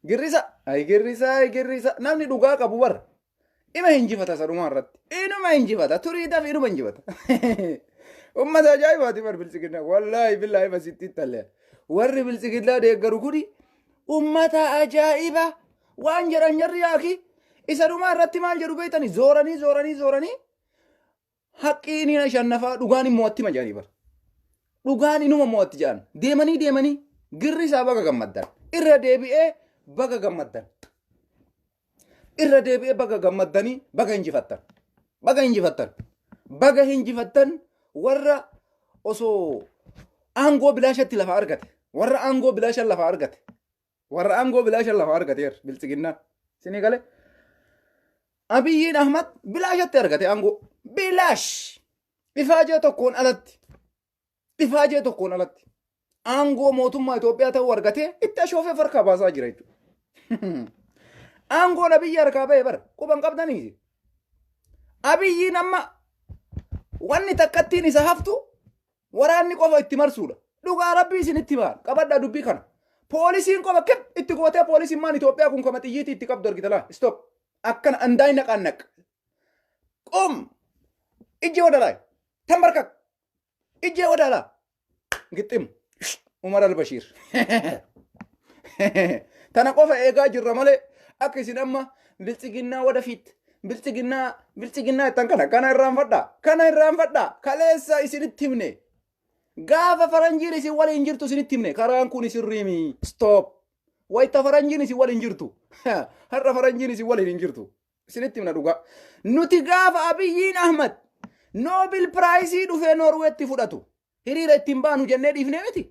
Girrisa, ay girrisa, ay girrisa. Namni dhugaa qabu bara. Ima hinjifata isa dhumaa irratti. Inuma hinjifata. Turiidhaaf inuma hinjifata. Ummata ajaa'ibaati bar biltsiginnaa. Wallaahi billaahi basitti ittalle. Warri biltsiginnaa deeggaru kuni ummata ajaa'iba. Waan jedhan jarri yaaki. Isa dhumaa irratti maal jedhu beektani? Zooranii zooranii zooranii haqqiin hin ashannafaa dhugaan hin mo'atti maja'anii bar. Dhugaan inuma mo'atti jedhan. Deemanii deemanii girri isaa baga gammaddan. Irra deebi'ee baga gammaddan. Irra deebi'ee baga gammaddanii baga injifattan. Baga injifattan. Baga injifattan warra osoo aangoo bilaashatti lafa argate. Warra aangoo bilaashan lafa argate. Warra aangoo bilaashan lafa argateera biltsiginnaan. Isinii galee? Abiyyiin Ahmad bilaashatti argate aangoo. Bilaash! Ifaajee tokkoon alatti. Ifaajee tokkoon alatti. Aangoo mootummaa Itoophiyaa ta'uu argatee itti ashoofee farkaa baasaa jira jechuudha. Aangoon Abiyyi harkaa ba'e bara quban qabdanii. Abiyyiin amma wanni takkattiin isa haftu waraanni qofa itti marsuudha. Dhugaa rabbii isinitti himaa qabadhaa dubbii kana. Poolisiin qofa kip itti gootee poolisiin maan Itoophiyaa kun kama xiyyiitii itti qabdu argita laa. Stop. Akkana andaay naqaan naq. Qum. Ijji wadalaa. Tambarkak. Ijji wadalaa. Gixxim. Umar al-Bashiir. Tana qofa eegaa jirra malee akka isin amma biltsiginnaa wadafiit biltsiginnaa biltsiginnaa jettan kana kana irraanfadhaa kana irraanfadhaa kaleessa isinitti himne gaafa faranjiin isin waliin jirtu isinitti himne karaan kun isin riimi stop wayita faranjiin isin waliin jirtu har'a faranjiin isin waliin hin jirtu isinitti himna dhugaa nuti gaafa Abiyyiin Ahmad Nobel Prize dhufee Noorweetti fudhatu hiriira ittiin baanu jennee dhiifnee miti.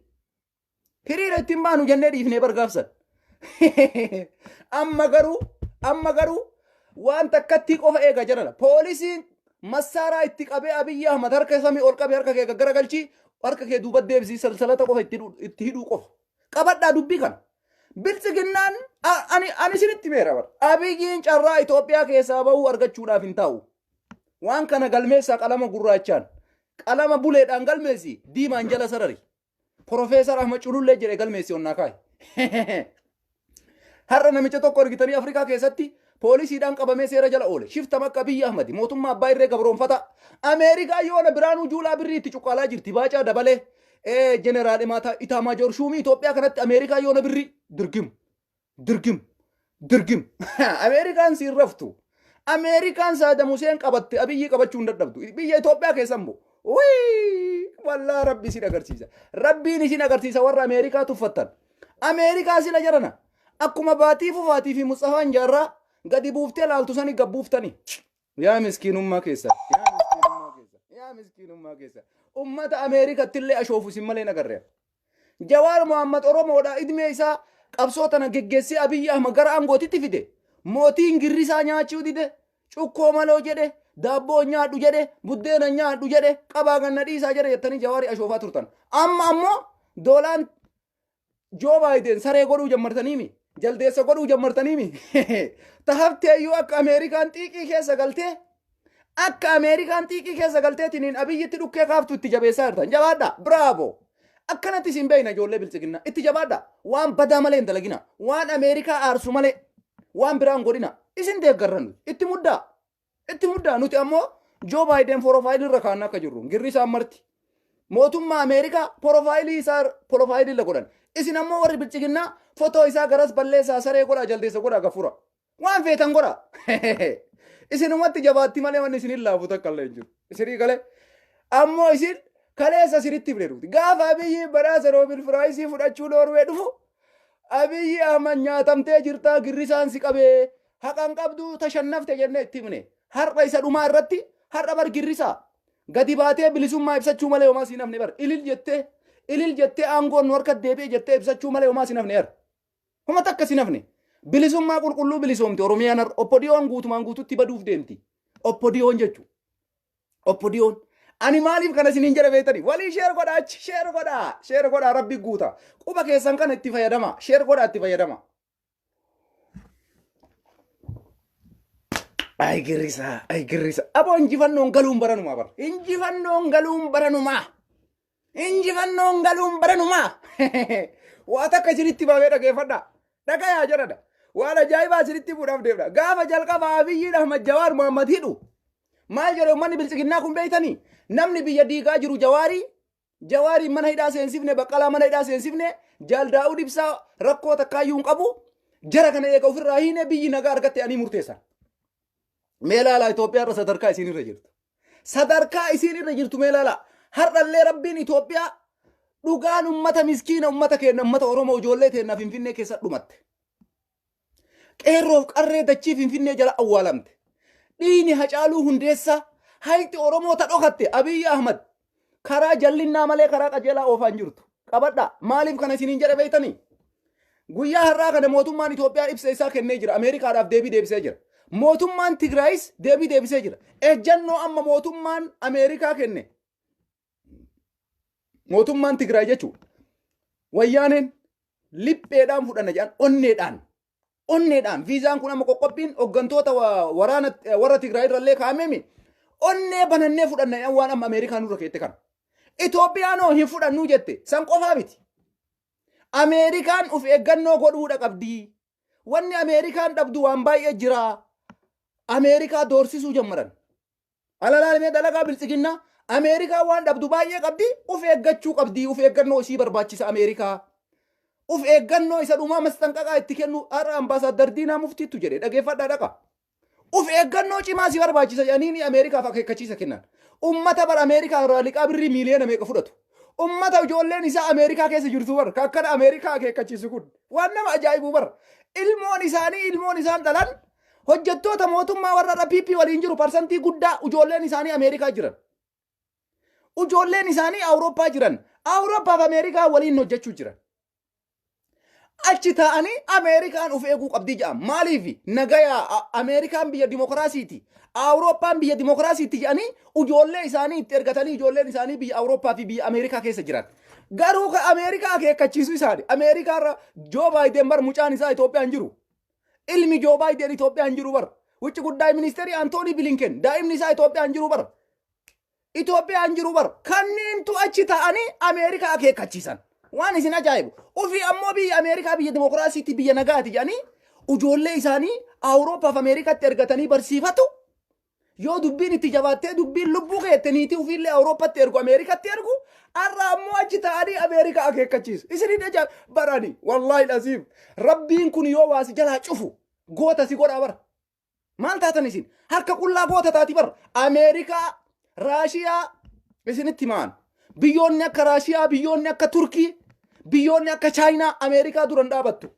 Hiriira ittiin baanu jennee dhiifnee bargaafsan. Amma garuu amma garuu waan takkattii qofa eega jedhana. Poolisiin massaaraa itti qabee Abiyyi Ahmad harka samii ol qabee harka kee gaggaragalchii harka kee duuba deebisii salsalata qofa itti hidhuu qofa. Qabadhaa dubbii kana. Biltsiginnaan ani isinitti meera bara. Abiyyiin carraa Itoophiyaa keessaa bahuu argachuudhaaf hin taa'u. Waan kana galmeessaa qalama gurraachaan qalama buleedhaan galmeessi diimaan jala sarari. Profeesar Ahmad Culullee jedhe galmeessi onnaa kaa'i. Har'a namicha tokko argitanii Afrikaa keessatti poolisiidhaan qabamee seera jala oole. Shifta akka Abiyyi Ahmad mootummaa abbaa irree gabroonfata. Ameerikaa yoona Biraanuu Juulaa birrii itti cuqqaalaa jirti. Baacaa Dabalee jeneraal Itaamaajoor Shuumii Itoophiyaa kanatti Ameerikaa yoona birrii dirgim dirgim dirgim. Ameerikaan siin raftu. Ameerikaan Saadam Huseen qabatte Abiyyi qabachuu hin dadhabdu. Biyya Itoophiyaa keessa immoo. Wii! Wallaa Rabbi isin agarsiisa. Rabbiin isin agarsiisa warra Ameerikaa tuffattan. Ameerikaa sila jarana. Akkuma baatii fufaatii fi Musxafaan jaarraa gadi buuftee laaltu sani gad buuftani. Yaa miskiinummaa keessa. Yaa miskiinummaa keessa. Yaa miskiinummaa keessa. Ummata Ameerikatti illee ashoofu isin malee hin agarre. Jawaar Mohaammed Oromoodha idmee isaa qabsoo tana geggeessee Abiyyi Ahmad gara aangootitti fide. Mootiin girrisaa nyaachuu dide. Cukkoo maloo jedhe. Daabboo nyaadhu jedhe. Buddeena nyaadhu jedhe. Qabaa ganna dhiisaa jedhe jettanii Jawaarii ashoofaa turtan. Amma ammoo doolaan Joo Baayiden saree godhuu jammartaniimi. Jaldeessa godhuu jammartaniimi. Tahaftee iyyuu akka Ameerikaan xiiqii keessa galtee akka Ameerikaan xiiqii keessa galteetiniin Abiyyitti dhukkee kaaftu itti jabeessaa jirtan. Jabaadha. Bravo. Akkanatti isin beekna ijoollee biltsiginnaa. Itti jabaadha. Waan badaa malee hin dalagina. Waan Ameerikaa aarsu malee waan biraa hin godhina. Isin deeggarra nuti. Itti muddaa. Itti muddaa nuti ammoo Joo Baayiden porofaayilii irra kaa'annaa akka jirru girri isaan marti. Mootummaa Ameerikaa porofaayilii isaa porofaayilii irra godhan. Isin ammoo warri bilchiginnaa fotoo isaa garas balleessaa saree godhaa jaldeessa godhaa gafura. Waan feetan godhaa. Isinumatti jabaatti malee wanni isin hin laafu takka illee hin jiru. Isinii galee. Ammoo isin kaleessa isinitti himne nuti. Gaafa Abiyyi badhaasa Noobel Piraayisii fudhachuu Noorwee dhufu Abiyyi Ahmad nyaatamtee jirtaa girrisaan si qabee haqan qabdu tashannafte jennee itti himne. Har'a isa dhumaa irratti har'a bar girrisaa gadi baatee bilisummaa ibsachuu malee homaa siin hafne bar ilil jettee ilil jettee aangoon nu harka deebi'e jettee ibsachuu malee homaa siin hafne har'a. Homa takka siin hafne. Bilisummaa qulqulluu bilisoomte Oromiyaan har'a Oppodiyoon guutumaan guututti baduuf deemti. Oppodiyoon jechuudha. Oppodiyoon. Ani maaliif kana isiniin jedha beektanii? Walii sheer godhaa achi sheer godhaa sheer godhaa rabbi guuta. Quba keessan kana itti fayyadama sheer godhaa itti fayyadama. Ay girrisaa ay girrisaa. Aboo injifannoon galuun baranumaa bara. Injifannoon galuun baranumaa. Injifannoon galuun baranumaa. Waa takka isinitti baabee dhageeffadhaa. Dhagayaa jedhadha. Waan ajaa'ibaa isinitti fuudhaaf deemna. Gaafa jalqaba Abiyyiin Ahmad Jawaar Muhammad hidhu. Maal jedhe uummanni biltsiginnaa kun beeytanii? Namni biyya diigaa jiru Jawaarii. Jawaariin mana hidhaa seensifne, Baqqalaa mana hidhaa seensifne, Jaal Daawud Ibsaa rakkoo takkaayyuu hin qabu. Jara kana eega ofirraa hiine biyyi nagaa argatte ani murteessan. Mee laalaa Itoophiyaa irra sadarkaa isiin irra jirtu. Sadarkaa isiin irra jirtu mee laalaa. Har'allee Rabbiin Itoophiyaa dhugaan ummata miskiina ummata keenya ummata Oromoo ijoollee teenna Finfinnee keessa dhumatte. Qeerroof qarree dachii Finfinnee jala awwaalamte. Dhiigni Hacaaluu Hundeessaa hayxi Oromoo ta dhokatte Abiyyi Ahmad karaa jallinnaa malee karaa qajeelaa oofaa hin jirtu. Qabadhaa maaliif kana isiniin jedhe beektanii? Guyyaa har'aa kana mootummaan Itoophiyaa ibsa isaa kennee jira. Ameerikaadhaaf deebii deebisee jira. Mootummaan Tigraayis deebii deebisee jira. Ejjannoo amma mootummaan Ameerikaa kenne. Mootummaan Tigraay jechuudha. Wayyaaneen lipheedhaan fudhanna jedhan onneedhaan. Onneedhaan viizaan kun amma qoqqobbiin hooggantoota waraana warra Tigraay irrallee kaa'ameemi. Onnee banannee fudhanna jedhan waan amma Ameerikaan nurra keette kana. Itoophiyaanoo hin fudhannuu jette san qofaa miti. Ameerikaan of eeggannoo godhuudha qabdi. Wanni Ameerikaan dhabdu waan baay'ee jira. Ameerikaa doorsisuu jammaran. Alalaalimee dalagaa biltsiginnaa Ameerikaa waan dhabdu baay'ee qabdi. Of eeggachuu qabdi. Of eeggannoo isii barbaachisa Ameerikaa. Of eeggannoo isa dhumaa mastanqaqaa itti kennu har'a ambaasaaddar Diinaa Muftiittu jedhe dhageeffadhaa dhaqa. Of eeggannoo cimaa si barbaachisa jedhanii Ameerikaaf akeekkachiisa kennan. Ummata bar Ameerikaa irraa liqaa birrii miiliyoona meeqa fudhatu. Ummata ijoolleen isaa Ameerikaa keessa jirtu bar kan akkana Ameerikaa akeekkachiisu kun waan nama ajaa'ibu bar. Ilmoon isaanii ilmoon isaan dhalan hojjettoota mootummaa warra irra PP waliin jiru parsantii guddaa ijoolleen isaanii Ameerikaa jiran. Ijoolleen isaanii Awurooppaa jiran. Awurooppaa fi Ameerikaa waliin hojjechuu jiran. Achi taa'anii Ameerikaan of eeguu qabdi jedhan. Maaliif nagaya Ameerikaan biyya dimokiraasiiti. Awurooppaan biyya dimokiraasiiti jedhanii ijoollee isaanii itti ergatanii ijoolleen isaanii biyya Awurooppaa fi biyya Ameerikaa keessa jiran. Garuu kan Ameerikaa akeekkachiisu isaani. Ameerikaa irra Joo Baayiden bar mucaan isaa Itoophiyaan jiru. Ilmi Joo Baayiden Itoophiyaan jiru bar. Wucci guddaa ministeerii Antoonii Bilinken daa'imni isaa Itoophiyaan jiru bar. Itoophiyaan jiru bar kanneentu achi ta'anii Ameerikaa akeekkachiisan. Waan isin ajaa'ibu. Ofii ammoo biyya Ameerikaa biyya dimokiraasiitti biyya nagaati jedhanii ijoollee isaanii Awurooppaa fi Ameerikaatti ergatanii barsiifatu. Yoo dubbiin itti jabaattee dubbiin lubbuu keette niitii ofiillee Awurooppaatti ergu Ameerikaatti ergu har'a ammoo achi ta'anii Ameerikaa akeekkachiisu. Isin ajaa'ibu barani wallaahi laziim rabbiin kun yoo waasi jalaa cufu goota si godhaa bara. Maal taatan isin? Harka qullaa goota taati bar. Ameerikaa, Raashiyaa isinitti himaan. Biyyoonni akka Raashiyaa, biyyoonni akka Turkii, biyyoonni akka Chaayinaa Ameerikaa duran dhaabattu.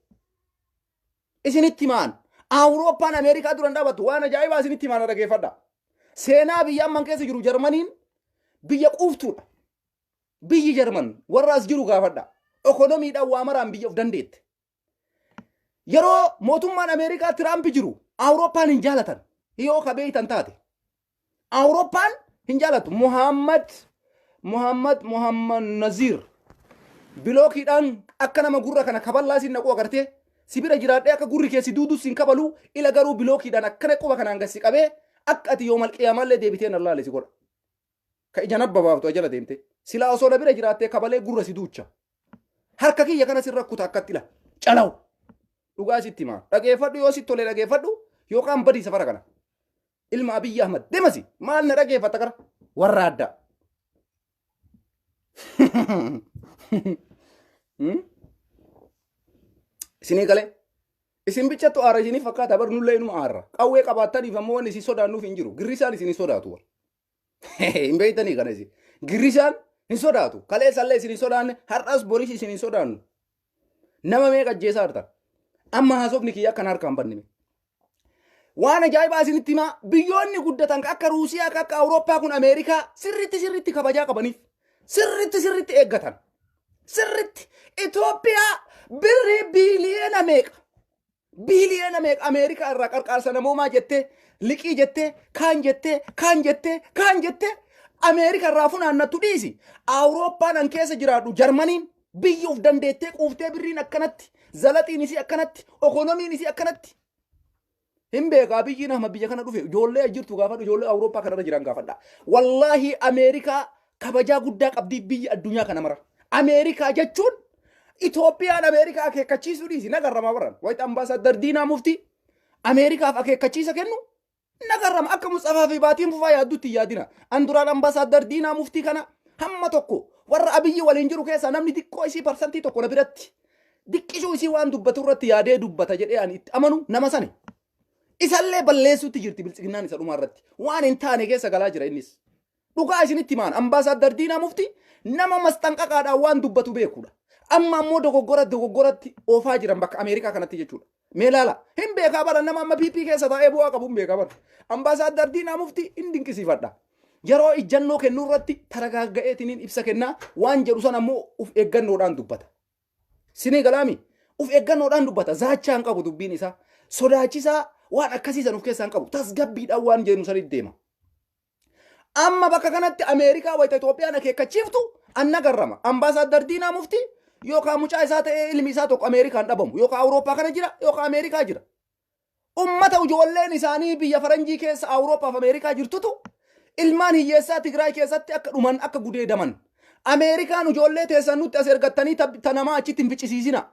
Isinitti himaan. Awurooppaan Ameerikaa duran dhaabattu. Waan ajaa'ibaa isinitti himaan dhaggeeffadha. Seenaa biyya amman keessa jiru Jarmaniin biyya quuftuudha. Biyyi Jarman warra as jiru gaafadha. Ekonomiidhaan waa maraan biyya of dandeette. Yeroo mootummaan Ameerikaa Tiraamp jiru Awurooppaan hin jaalatan. Yoo ka beeytan taate. Awurooppaan hin jaalatu. Muhammad Muhammad Muhammad Naziir bilookiidhaan akka nama gurra kana kaballaa sin naqu agartee si bira jiraadhee akka gurri kee si duudus sin kabalu ila garuu bilookiidhaan akkana quba kanaan gad si qabee akka ati yoo malqiyamaallee deebitee na laale si godha. Ka ija nabba baaftu ajala deemte. Silaa osoo na bira jiraattee kabalee gurra si duucha. Harka kiyya kana sirra kuta akkatti ila. Calaw. Dhugaa sitti himaa. Dhageeffadhu yoo sitti tole dhageeffadhu yookaan badii safara kana. Ilma Abiyyi Ahmad deemasi maal na dhageeffatta kara warra addaa. Isinii galee. Isin bichattu aara isinii fakkaata bar nullee inuma aarra. Qawwee qabaattaniif ammoo wanni isin sodaannuuf hin jiru. Girrisaan isin hin sodaatu bar. Hin beektanii kana isin. Girrisaan hin sodaatu. Kaleessallee isin hin sodaanne har'as boris isin hin sodaannu. Nama meeqa ajjeesaa jirtan? Amma haasofni kiyya akkan harkaan banne. Waan ajaa'ibaa isinitti himaa biyyoonni guddatan kan akka Ruusiyaa kan akka Awurooppaa kun Ameerikaa sirriitti sirriitti kabajaa qabaniif sirriitti sirriitti eeggatan. Sirriitti Itoophiyaa birrii biiliyoona meeqa biiliyoona meeqa Ameerikaa irraa qarqaarsa namoomaa jettee liqii jettee kaan jettee kaan jettee kaan jettee Ameerikaa irraa funaannattu dhiisi. Awurooppaan an keessa jiraadhu Jarmaniin biyyi of dandeettee quuftee birriin akkanatti zalaxiin isii akkanatti okonomiin isii akkanatti. Hin beekaa biyyi nama biyya kana dhufe ijoollee jirtu gaafadhu ijoollee Awurooppaa kanarra jiran gaafadha. Wallaahi Ameerikaa kabajaa guddaa qabdi biyya addunyaa kana mara. Ameerikaa jechuun Itoophiyaan Ameerikaa akeekkachiisuu dhiisi nagarrama baran. Wayita Ambaasaddar Diinaa Muftii Ameerikaaf akeekkachiisa kennu nagarrama. Akka Musxafaa fi Baatiin Fufaa yaaddutti hin yaadina. An duraan Ambaasaddar Diinaa Muftii kana hamma tokko warra Abiyyi waliin jiru keessaa namni xiqqoo isii 1% na biratti diqqishuu isii waan dubbatu irratti yaadee dubbata jedhee ani itti amanu nama sani. Isallee balleessuutti jirti biltsiginnaan isa dhumaa irratti. Waan hin taane keessa galaa jira innis. Dhugaa isinitti himaan, Ambaasaddar Diinaa Muftii nama masxanqaqaadhaan waan dubbatu beekudha. Amma ammoo dogoggora dogoggoratti oofaa jiran bakka Ameerikaa kanatti jechuudha. Mee laala, hin beekaa bara, nama amma PP keessa taa'ee bu'aa qabu hin beekaa bara. Ambaasaddar Diinaa Muftii hin dinqisiifadha. Yeroo ijjannoo kennuu irratti taragaagga'eetiniin ibsa kennaa, waan jedhu san ammoo uf eeggannoodhaan dubbata. Sinii galaami, uf eeggannoodhaan dubbata. Zaachaa hin qabu dubbiin isaa. Sodaachisaa waan akkasii san of keessaa hin qabu. Tasgabbiidhaan waan jennu sanitti deema. Amma bakka kanatti Ameerikaa wayita Itoophiyaan akeekkachiiftu anna garrama. Ambaasaddar Diinaa Muftii yookaan mucaa isaa ta'ee ilmi isaa tokko Ameerikaan dhabamu, yookaan Awurooppaa kana jira yookaan Ameerikaa jira. Ummata ijoolleen isaanii biyya faranjii keessa Awurooppaa fi Ameerikaa jirtutu ilmaan hiyyeessaa Tigraay keessatti akka dhuman, akka gudeedaman. Ameerikaan ijoollee teessan nutti as ergattanii ta namaa achitti hin ficcisiisina.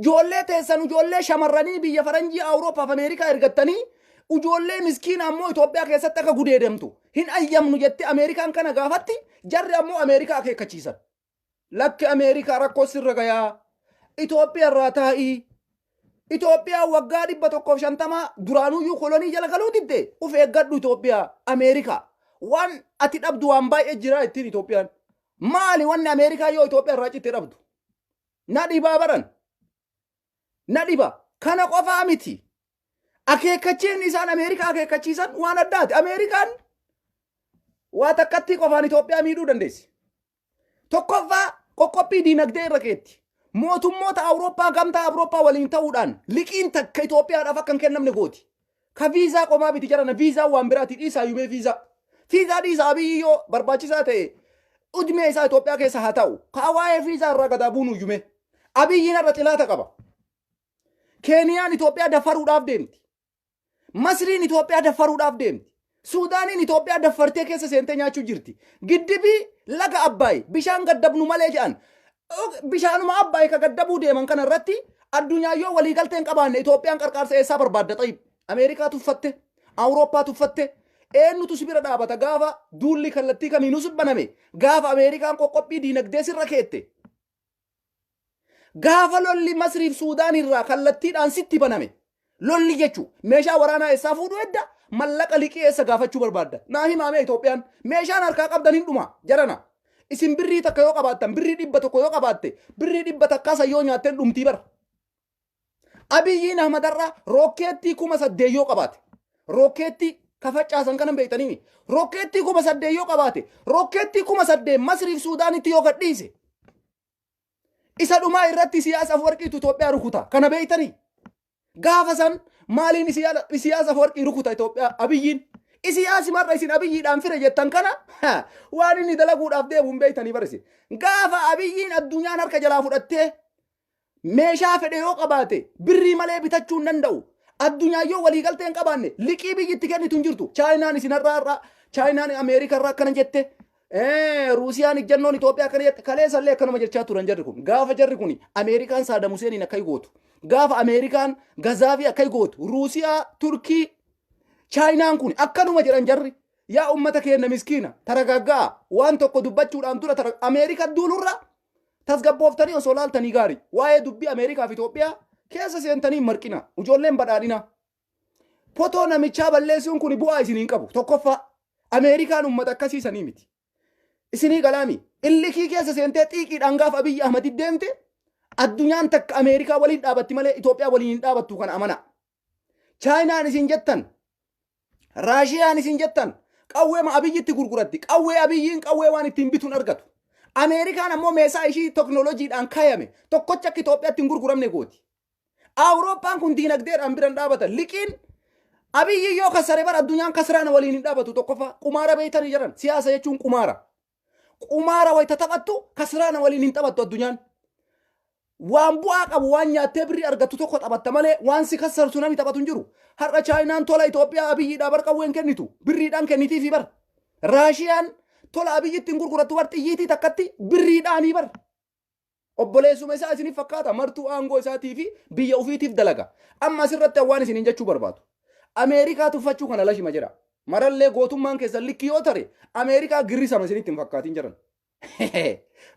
Ijoollee teessan, ijoollee shamarranii biyya faranjii Awurooppaa fi Ameerikaa ergattanii ijoollee miskiina ammoo Itoophiyaa keessatti akka gudeedamtu hin ayyamnu jettee Ameerikaan kana gaafatti, jarri ammoo Ameerikaa akeekkachiisan. Lakki, Ameerikaa, rakkoo sirra gayaa. Itoophiyaa irraa taa'ii. Itoophiyaan waggaa 150 duraanuyyuu kolonii jala galuu didde, uf eeggadhu Itoophiyaa, Ameerikaa. Waan ati dhabdu waan baay'ee jira ittiin Itoophiyaan. Maali wanni Ameerikaa yoo Itoophiyaa irraa citte dhabdu? Na dhibaa baran. Na dhiba. Kana qofaa miti. Akeekkachiisni isaan Ameerikaa akeekkachiisan waan addaati. Ameerikaan waa takkatti qofaan Itoophiyaa miidhuu dandeessi. Tokkoffaa, qoqqophii diinagdee irra keetti. Mootummoota Awurooppaa, gamtaa Awurooppaa waliin ta'uudhaan liqiin takka Itoophiyaadhaaf akka hin kennamne gooti. Ka viizaa qomaa miti jarana, viizaa waan biraati, dhiisaa yumee viizaa. Viizaa dhiisaa, Abiyyi yoo barbaachisaa ta'e udmee isaa Itoophiyaa keessa haa ta'u. Ka waa'ee viizaa irraa gadaa buunu yumee. Abiyyiin irra xilaata qaba. Keeniyaan Itoophiyaa dafaruudhaaf deemti. Masriin Itoophiyaa daffaruudhaaf deemti. Suudaaniin Itoophiyaa daffartee keessa seentee nyaachuu jirti. Giddibii laga Abbaay bishaan gaddabnu malee jedhan. Bishaanuma Abbaay ka gaddabuu deeman kana irratti addunyaa yoo waliigaltee hin qabaanne Itoophiyaan qarqaarsa eessaa barbaadda xayib? Ameerikaa tuffatte, Awurooppaa tuffatte, eenyutu si bira dhaabata gaafa duulli kallattii kamiinuu si baname, gaafa Ameerikaan qoqqophii diinagdee sirra keette? Gaafa lolli Masriif Suudaan irraa kallattiidhaan sitti baname, lolli jechuun meeshaa waraanaa eessaa fuudhuu edda, mallaqa liqii eessa gaafachuu barbaadda? Naa himaamee, Itoophiyaan meeshaan harkaa qabdan hin dhuma jarana. Isin birrii takka yoo qabaattan, birrii 100 yoo qabaatte, birrii dhibba takkaa san yoo nyaatteen dhumtii bara. Abiyyiin Ahmadarraa rookeettii 8,000 yoo qabaate, rookeettii ka facaasan kana beektanii, rookeettii 8,000 yoo qabaate, rookeettii 8,000 Masriif Suudaanitti yoo gadhiise, isa dhumaa irratti Isiyaas Afwarqiitu Itoophiyaa rukuta. Kana beektanii? Gaafa san maaliin Isiyaas Afwarqii rukuta Itoophiyaa Abiyyiin? Isiyaas marra isin Abiyyiidhaan fire jettan kana waan inni dalaguudhaaf deemu hin beektanii barise. Gaafa Abiyyiin addunyaan harka jalaa fudhattee meeshaa fedhe yoo qabaate birrii malee bitachuu hin danda'u. Addunyaa yoo waliigaltee hin qabaanne liqii biyyi itti kennitu hin jirtu. Chaayinaan isin har'a har'a Chaayinaan Ameerikaa irraa akkana jette. Ruusiyaan ijjannoon Itoophiyaa akkana jette. Kaleessallee akkanuma jechaa turan jarri kun. Gaafa jarri kun Ameerikaan Saadam Huseeniin akka gootu. Gaafa Ameerikaan Gazaafii akka gootu. Ruusiyaa, Turkii, Chaayinaan kun akkanuma jedhan jarri. Yaa ummata keenya miskiina, taragaagga'a, waan tokko dubbachuudhaan dura Ameerikaa duulurra tasgabbooftanii osoo laaltanii gaarii. Waa'ee dubbii Ameerikaa fi Itoophiyaa keessa seentanii hin marqina. Ijoolleen badhaadhina. Fotoo namichaa balleessuun kun bu'aa isin hin qabu. Tokkoffaa, Ameerikaan uummata akkasii sanii miti. Isinii galaami. Illikii keessa seentee xiiqiidhaan gaafa Abiyyi Ahmad deemte addunyaan takka Ameerikaa waliin dhaabatti malee Itoophiyaa waliin hin dhaabattu, kana amana. Chaayinaan isin jettan, Raashiyaan isin jettan qawwee ma Abiyyitti gurguratti. Qawwee Abiyyiin qawwee waan ittiin bituun argatu. Ameerikaan ammoo meeshaa ishii teknooloojiidhaan kaayame tokkocha akka Itoophiyaatti hin gurguramne gooti. Awurooppaan kun diinagdeedhaan biran dhaabatan. Liqiin Abiyyi yoo kasare bara addunyaan kasraana waliin hin dhaabatu. Tokkoffaa, qumaara beeytanii jedhan, siyaasa jechuun qumaara. Qumaara wayita taphattu kasraana waliin hin taphattu addunyaan. Waan bu'aa qabu, waan nyaattee birrii argattu tokko taphatta malee waan si kassarsu namni taphatu hin jiru. Har'a Chaayinaan tola Itoophiyaa Abiyyiidhaa bar qawween kennitu, birriidhaan kennitiifi bar. Raashiyaan tola Abiyyitti hin gurgurattu bar, xiyyiitii takkatti birriidhaanii bar. Obboleessuma isaa isiniif fakkaata martuu aangoo isaatii fi biyya ofiitiif dalaga. Amma asirratti waan isiniin jechuu barbaadu. Ameerikaa tuffachuu kana lashima jedha. Marallee gootummaan keessan likkii yoo tare Ameerikaa girrisama isinitti hin fakkaatin jedhan.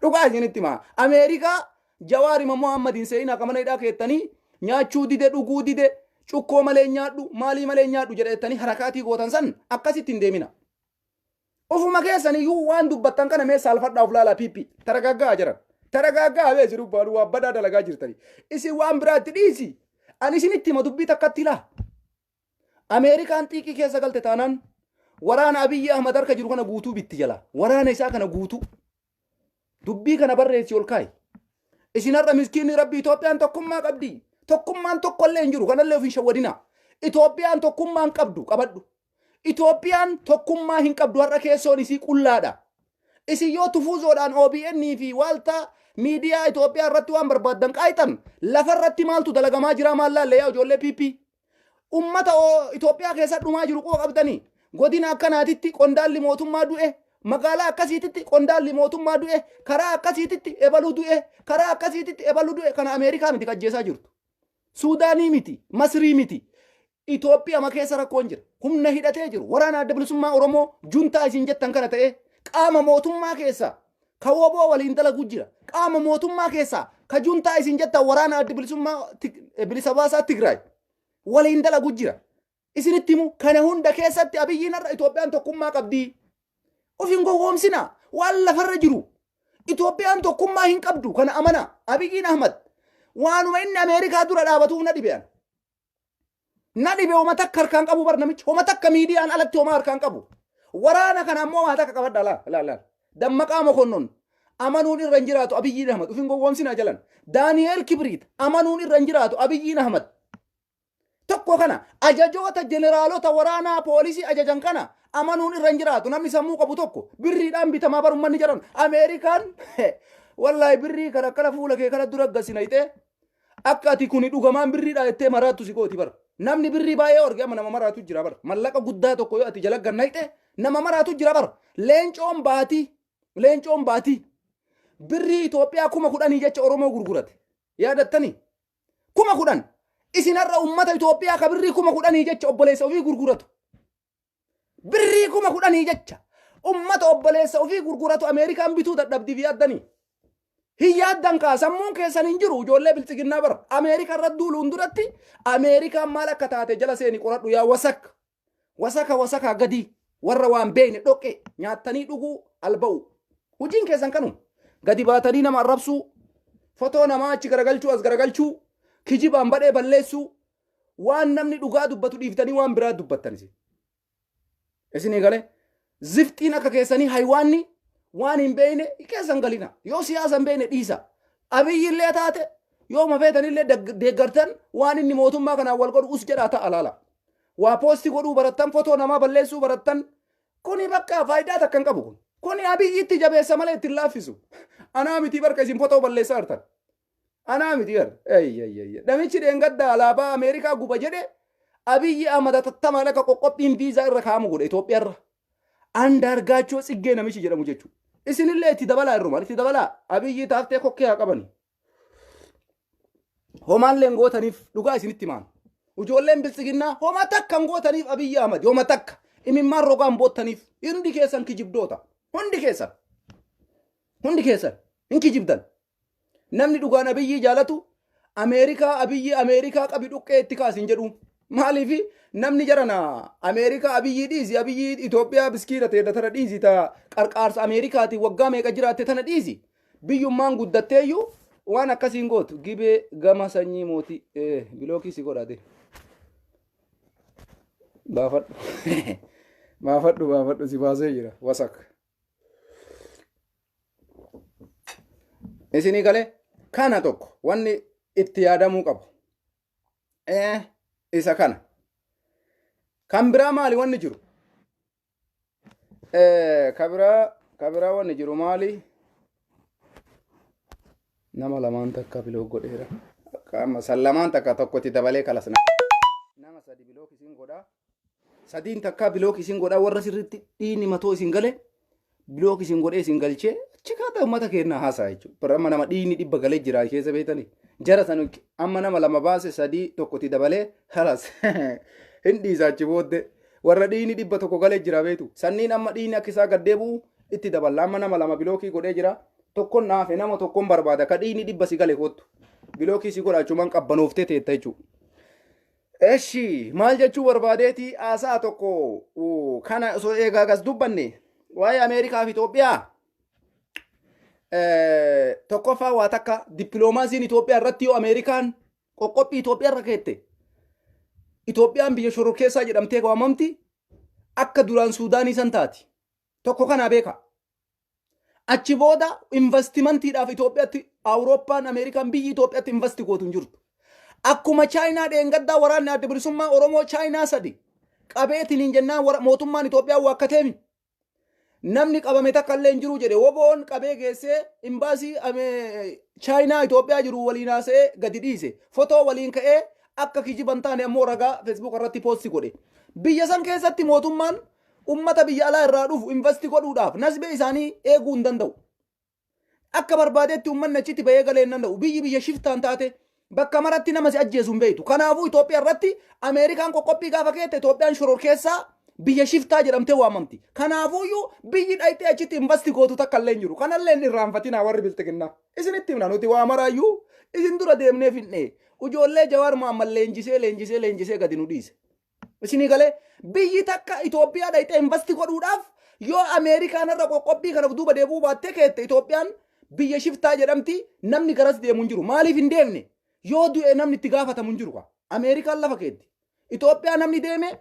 Dhugaa isinitti himaa. Ameerikaa Jawaarima Muhammadiin seenaa akka mana hidhaa keettanii nyaachuu dide, dhuguu dide, cukkoo malee nyaadhu, maalii malee nyaadhu jedhettanii harakaatii gootan san akkasitti hin deemina. Ofuma keessan iyyuu waan dubbattan kana mee saalfadhaa of laalaa PP. Taragaaggaa jiran. Taragaaggaa bee isin ubbaalu waan badaa dalagaa jirtanii. Isin waan biraatti dhiisi. Ani isinitti hima dubbii takkatti laa. Ameerikaan xiiqii keessa galte taanaan waraana Abiyyi Ahmad harka jiru kana guutuu bitti jala. Waraana isaa kana guutuu. Dubbii kana barreessi ol kaa'i. Isin har'a miskiinni Rabbi Itoophiyaan tokkummaa qabdi. Tokkummaan tokkollee hin jiru. Kanallee of hin shawwadinaa. Itoophiyaan tokkummaa hin qabdu qabadhu. Itoophiyaan tokkummaa hin qabdu har'a keessoon isii qullaadha. Isin yoo tufuuzoodhaan OBN fi waaltaa miidiyaa Itoophiyaa irratti waan barbaaddan qaayxan lafa irratti maaltu dalagamaa jira maal laalle yaa ijoollee PP. Ummata Itoophiyaa keessa dhumaa jiru quba qabdanii. Godina akkanaatitti qondaalli mootummaa du'e, magaalaa akkasiititti qondaalli mootummaa du'e, karaa akkasiititti ebalu du'e, karaa akkasiititti ebalu du'e kana Ameerikaa miti kajjeesaa jirtu. Suudaanii miti, Masrii miti. Itoophiyaa keessa rakkoon jira. Humna hidhatee jiru. Waraana Adda Bilisummaa Oromoo juntaa isin jettan kana ta'ee qaama mootummaa keessa ka woboo waliin dalagu jira. Qaama mootummaa keessaa ka juntaa isin jettan waraana Adda Bilisummaa Bilisa Baasaa Tigraay waliin dalagu jira. Isinitti himu kana hunda keessatti Abiyyiin har'a Itoophiyaan tokkummaa qabdi. Of hin gowwoomsina. Waan lafarra jiru. Itoophiyaan tokkummaa hin qabdu kana amana. Abiyyiin Ahmad waanuma inni Ameerikaa dura dhaabatuuf na dhibe an. Na dhibe homa takka harkaan qabu bar namichi. Homa takka miidiyaan alatti homa harkaan qabu. Waraana kana ammoo waa takka qabadha laal laal laal. Dammaqaa Mokonnon amanuun irra hin jiraatu Abiyyiin Ahmad. Ufin gowwoomsinaa jalan. Daani'eel Kibriit amanuun irra hin jiraatu Abiyyiin Ahmad. Tokko kana ajajoota jeneraalota waraanaa poolisii ajajan kana amanuun irra hin jiraatu. Namni sammuu qabu tokko birriidhaan bitamaa bar ummanni jedhan. Ameerikaan wallaahi birrii kana akkana fuula kee kana dura gasi nayxee akka ati kuni dhugamaan birriidha jettee maraattu si gooti bar. Namni birrii baay'ee arge amma nama maraatu jira bar. Mallaqa guddaa tokko yoo ati jala gannayxe nama maraatu jira bar. Leencoon baatii leencoon baatii birrii Itoophiyaa 10,000 jecha Oromoo gurgurate. Yaadattanii? 10,000. Isin har'a uummata Itoophiyaa ka birrii 10,000 jecha obboleessa ofii gurguratu. Birrii 10,000 jecha ummata obboleessa ofii gurguratu Ameerikaan bituu dadhabdiif yaaddanii. Hin yaaddan kaa sammuun keessan hin jiru ijoollee biltsiginnaa bara. Ameerikaa irra duuluun duratti Ameerikaan maal akka taate jala seeni qoradhu yaa wasak. Wasaka wasakaa gadii warra waan beekne dhoqqe nyaattanii dhuguu alba'u. Hojiin keessan kanuma. Gadi baatanii nama arrabsuu, fotoo namaa achi garagalchuu as garagalchuu, kijibaan badhee balleessuu, waan namni dhugaa dubbatu dhiiftanii waan biraa dubbattan isin. Isinii galee zifxiin akka keessanii haywaanni waan hin beekne keessan galina. Yoo siyaasa hin beekne dhiisa. Abiyyi illee taate yoo mafeetan illee deeggartan waan inni mootummaa kanaan wal godhu us jedhaa ta'a laala. Waa poosti godhuu barattan fotoo namaa balleessuu barattan kuni bakka faayidaa takka hin qabu kun. Kuni Abiyyitti jabeessa malee ittiin laaffisu. Anaa miti barka isin fotoo balleessaa jirtan. Anaa miti bar. Eyyayyayya. Namichi dheengadda alaabaa Ameerikaa guba jedhe Abiyyi Ahmad hatattamaan akka qoqqobbiin viizaa irra kaa'amu godhe Itoophiyaarra. Andaargaachoo Tsiggee namichi jedhamu jechuudha. Isinillee itti dabalaa irrumaan itti dabalaa. Abiyyi taaftee kokkee haa qabani. Homaallee hin gootaniif dhugaa isinitti himaan. Ijoolleen biltsiginnaa homa takka hin gootaniif Abiyyi Ahmad homa takka. Imimmaan rogaa hin boottaniif. Hundi keessan kijibdoota. Hundi keessan. Hundi keessan hin kijibdan. Namni dhugaan Abiyyii jaalatu Ameerikaa Abiyyii Ameerikaa qabi dhuqqee itti kaasi hin jedhu. Maaliif namni jarana Ameerikaa Abiyyii dhiisi Abiyyii Itoophiyaa biskiina ta'e tana dhiisi ta qarqaarsa Ameerikaatiin waggaa meeqa jiraatte tana dhiisi. Biyyummaan guddatteeyyuu waan akkasiin gootu gibee gama sanyii mootii bilookii si godhate. Baafadhu. Baafadhu baafadhu si baasee jira wasak. Isinii galee kana tokko wanni itti yaadamuu qabu. Isa kana. Kan biraa maali wanni jiru? Kan biraa wanni jiru maali? Nama lamaan takka bilook godheera. Amma san lamaan takka tokkotti dabalee kalasna. Nama sadi bilook isin godhaa. Sadiin takkaa bilook isin godhaa warra sirriitti dhiigni matoo isin gale bilook isin godhee isin galchee Achi kaata uummata keenyaa haasaa jechuudha. Bara amma nama dhiigni 100 galee jira keessa beektanii. Jara san amma nama lama baase sadii tokkotti dabalee halas hin dhiisa achi booddee. Warra dhiigni 100 galee jira beektu. Sanniin amma dhiigni akka isaa gad deebi'u itti daballa. Amma nama lama bilookii godhee jira. Tokkon naafe nama tokkon barbaada. Ka dhiigni 100 si gale kottu. Bilookii si godha achumaan qabbanooftee teetta jechuudha. Eshi maal jechuu barbaadeeti haasaa tokko kana osoo eegaa gas dubbanne waa'ee Ameerikaa fi Itoophiyaa tokkoffaa waa takka dippiloomaasiin Itoophiyaa irratti yoo Ameerikaan qoqqophii Itoophiyaa irra keette Itoophiyaan biyya shororkeessaa jedhamtee waamamti akka duraan Suudaanii san taati. Tokko kanaa beeka. Achi booda investimantiidhaaf Itoophiyaatti Awurooppaan Ameerikaan biyyi Itoophiyaatti investi gootu hin jirtu. Akkuma Chaayinaa dheengaddaa waraanni adda bilisummaa Oromoo Chaayinaa sadi qabeetiin hin jennaan mootummaan Itoophiyaa waakkateemi. Namni qabame takka illee hin jiru jedhe woboon qabee geessee imbaasii Chaayinaa Itoophiyaa jiru waliin haasa'ee gadi dhiise. Fotoo waliin ka'ee akka kijiban taane ammoo ragaa Facebook irratti poosti godhe. Biyya san keessatti mootummaan ummata biyya alaa irraa dhufu investi godhuudhaaf nasbee isaanii eeguu hin danda'u. Akka barbaadetti uummanni achitti bahee galee hin danda'u. Biyyi biyya shiftaan taate bakka maratti nama si ajjeesu hin beektu. Kanaafuu Itoophiyaa irratti Ameerikaan qoqqophii gaafa keette Itoophiyaan shororkeessaa biyya shiftaa jedhamtee waamamti. Kanaafuuyyuu biyyi dhayxee achitti investi gootu takka illee hin jiru. Kanallee hin irraanfatinaa warri bilxiginnaa. Isinitti himna nuti waa maraayyuu isin dura deemnee finne. Ijoollee Jawaar Mohaammed leenjisee leenjisee leenjisee gadi nu dhiise. Isinii galee biyyi takka Itoophiyaa dhayxee investi godhuudhaaf yoo Ameerikaan irra qoqqobbii kana duuba deebi'uu baattee keette Itoophiyaan biyya shiftaa jedhamti namni garas deemu hin jiru. Maaliif hin deemne? Yoo du'e namni itti gaafatamu hin jiru. Ameerikaan lafa keetti. Itoophiyaa namni deeme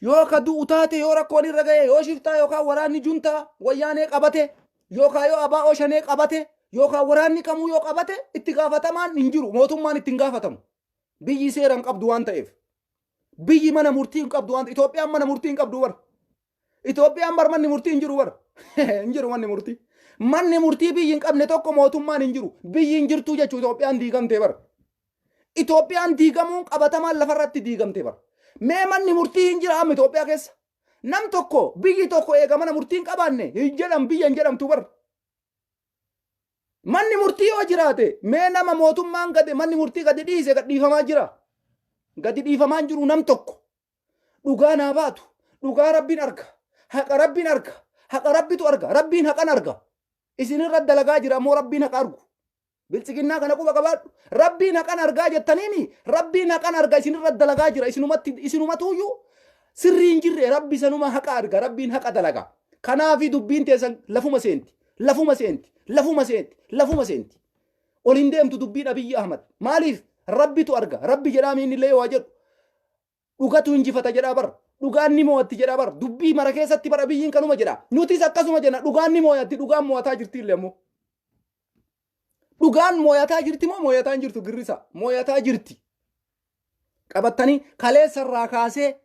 yoo ka du'u taate yoo rakkoon irra ga'e yoo shiftaa yookaan waraanni juntaa wayyaanee qabate yookaan yoo abaa'oo shanee qabate yookaan waraanni kamuu yoo qabate itti gaafatamaan hin jiru mootummaan itti hin gaafatamu. Biyyi seera hin qabdu waan ta'eef. Biyyi mana murtii hin qabdu waan Itoophiyaan mana murtii hin qabdu bara. Itoophiyaan bar manni murtii hin jiru bara. Hin jiru manni murtii. Manni murtii biyyi hin qabne tokko mootummaan hin jiru. Biyyi hin jirtu jechuu Itoophiyaan diigamtee bara. Itoophiyaan diigamuun qabatamaan lafarratti diigamtee bara. Mee manni murtii hin jira amma Itoophiyaa keessa. Nam tokko biyyi tokko eega mana murtii hin qabaanne hin jedham biyya hin jedhamtu bara. Manni murtii yoo jiraate mee nama mootummaan gadi manni murtii gadi dhiise gad dhiifamaa jira. Gadi dhiifamaa hin jiru nam tokko. Dhugaa naa baatu. Dhugaa rabbiin arga. Haqa rabbiin arga. Haqa rabbitu arga. Rabbiin haqan arga. Isinirra dalagaa jira ammoo rabbiin haqa argu. Biltsiginnaa kana quba qabaadhu. Rabbiin haqan argaa jettaniimi rabbiin haqan arga isinirra dalagaa jira isinumatti isinumatuuyyuu sirrii hin jirre rabbi sanuma haqa arga rabbiin haqa dalaga. Kanaafi dubbiin teessan lafuma seenti. Lafuma seenti. Lafuma seenti. Lafuma seenti. Ol hin deemtu dubbiin Abiyyi Ahmad. Maaliif? Rabbitu arga. Rabbi jedhaa inni illee waa jedhu. Dhugatu injifata jedhaa bar. Dhugaan ni mo'atti jedhaa bar. Dubbii mara keessatti bar Abiyyiin kanuma jedha. Nutis akkasuma jenna. Dhugaan ni mo'atti. Dhugaan mo'ataa jirti illee ammoo. Dhugaan mo'ataa jirti moo mo'ataa hin jirtu girrisa? Mo'ataa jirti. Qabattanii kaleessa irraa kaasee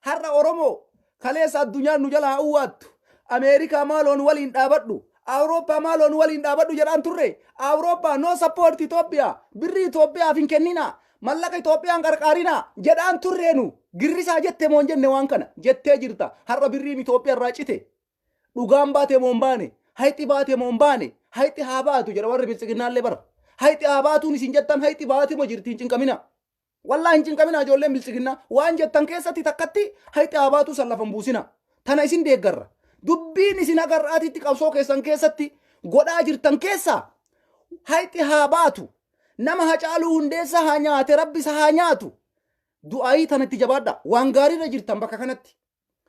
har'a Oromoo kaleessa addunyaan nu jalaa uwwaattu. Ameerikaa maaloon waliin dhaabadhu. Awurooppaa maaloon waliin dhaabadhu jedhaan turre. Awurooppaa no support Itoophiyaa. Birrii Itoophiyaaf hin kenninaa. Mallaqa Itoophiyaan qarqaarinaa jedhaan turreenu. Girrisaa jette moo hin jenne waan kana jettee jirta. Har'a birriin Itoophiyaa irraa cite. Dhugaan baate moo hin baane? Hayxi baate moo hin baane? Hayxi haa baatu jedha warri biltsiginnaallee bara. Hayxi haa baatuun isin jettan hayxi baate moo jirti hin cinqamina. Wallaahi hin cinqamina ijoolleen biltsiginnaa. Waan jettan keessatti takkatti hayxi haa baatuu san lafa hin buusina. Tana isin deeggarra. Dubbiin isin haga har'aatitti qabsoo keessan keessatti godhaa jirtan keessaa hayxi haa baatu. Nama Hacaaluu Hundeessaa haa nyaate rabbi isa haa nyaatu. Du'aayii tanatti jabaadha. Waan gaariirra jirtan bakka kanatti.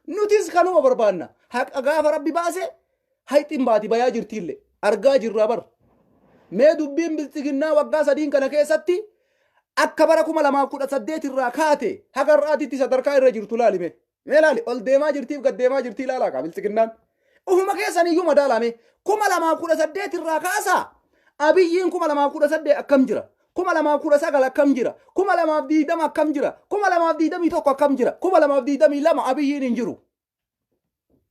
Nutis kanuma barbaanna. Haqa gaafa rabbi baase hayxiin baati bayaa jirtiillee. Argaa jirraa bar. Mee dubbiin biltsiginnaa waggaa sadiin kana keessatti akka bara 2018 irraa kaate haga har'aatitti sadarkaa irra jirtu laali mee. Mee laali ol deemaa jirtiif gad deemaa jirtii laalaa kaa biltsiginnaan. Ufuma keessan iyyuu madaalaa mee. 2018 irraa kaasaa Abiyyiin 2018 akkam jira? 2019 akkam jira? 2020 akkam jira? 2021 akkam jira? 2022 Abiyyiin hin jiru.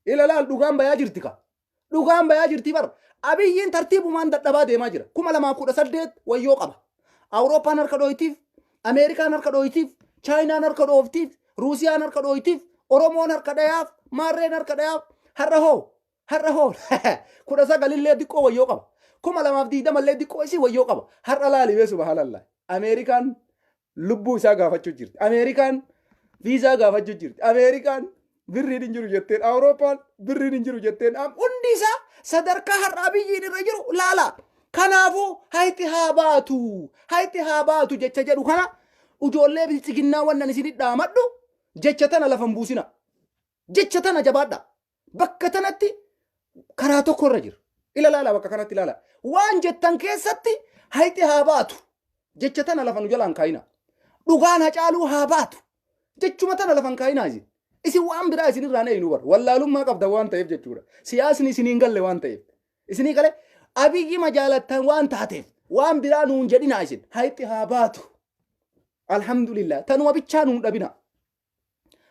Ila laal dhugaan bayaa jirti ka. Dhugaan bayaa jirti bar. Abiyyiin tartiibumaan dadhabaa deemaa jira. 2018 wayyoo qaba. Awurooppaan harka dhooytiif, Ameerikaan harka dhooytiif, Chaayinaan harka dhooftiif, Ruusiyaan harka dhooytiif, Oromoon harka dhayaaf, Maarreen harka dhayaaf. Har'a hoo? Har'a hoo 19 illee diqqoo wayyoo qaba. 2020 illee diqqoo isii wayyoo qaba. Har'a laali bee, subhaanallah. Ameerikaan lubbuu isaa gaafachuu jirti. Ameerikaan viizaa gaafachuu jirti. Ameerikaan birriin hin jiru jetteen. Awurooppaan birriin hin jiru jetteen. Hundi isaa sadarkaa har'a Abiyyiin irra jiru laala. Kanaafuu hayti haa baatu. Hayti haa baatu jecha jedhu kana, ijoollee bilchiginnaa, wannan isin dhaamadhu, jecha tana lafa hin buusina. Jecha tana jabaadha. Bakka tanatti karaa tokko irra jira. Ila laala, bakka kanatti ilaala. Waan jettan keessatti hayti haa baatu. Jecha tana lafa nu jalaan kaayina. Dhugaan Hacaaluu haa baatu. Jechuma tana lafa hin kaayinaa isin. Isin waan biraa isin irraan eenyu bara. Wallaalummaa qabda waan ta'eef jechuudha. Siyaasni isin hin galle waan ta'eef. Isinii gale, Abiyyi majaalattan waan taateef waan biraa nuun jedhina isin. Hayti haa baatu. Alhamdulillah. Tanuma bichaa nuun dhabina.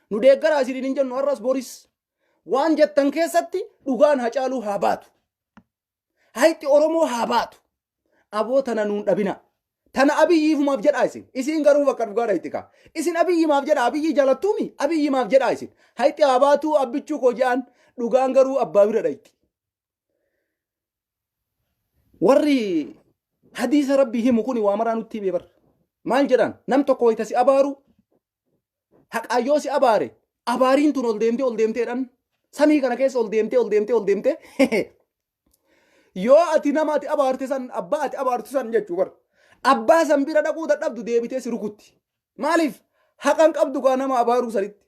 Nu deeggaraa isiniin hin jennu har'as boris. Waan jettan keessatti dhugaan Hacaaluu haa baatu. Hayti Oromoo haa baatu. Aboo, tana nuun dhabina. Tana Abiyyiifumaaf jedhaa isin. Isin garuu bakka dhugaa dhayti kaa. Isin Abiyyimaaf jedha, Abiyyi jaalattuumi, Abiyyimaaf jedhaa isin. Hayti haa baatu abbichuu koo jedhan, dhugaan garuu abbaa bira dhayti. Warri hadiisa Rabbii himu kuni waa maraa nutti himee bara. Maal jedhan? Nam tokko wayita si abaaru, haqaayyoo si abaare, abaariin tun ol deemtee ol deemteedhaan samii kana keessa ol deemtee ol deemtee ol deemtee, yoo ati nama ati abaarte san, abbaa ati abaartu san jechuu bara. Abbaa san bira dhaquu dadhabdu, deebitee si rukutti. Maaliif? Haqan qabdu kaa nama abaaruu sanitti.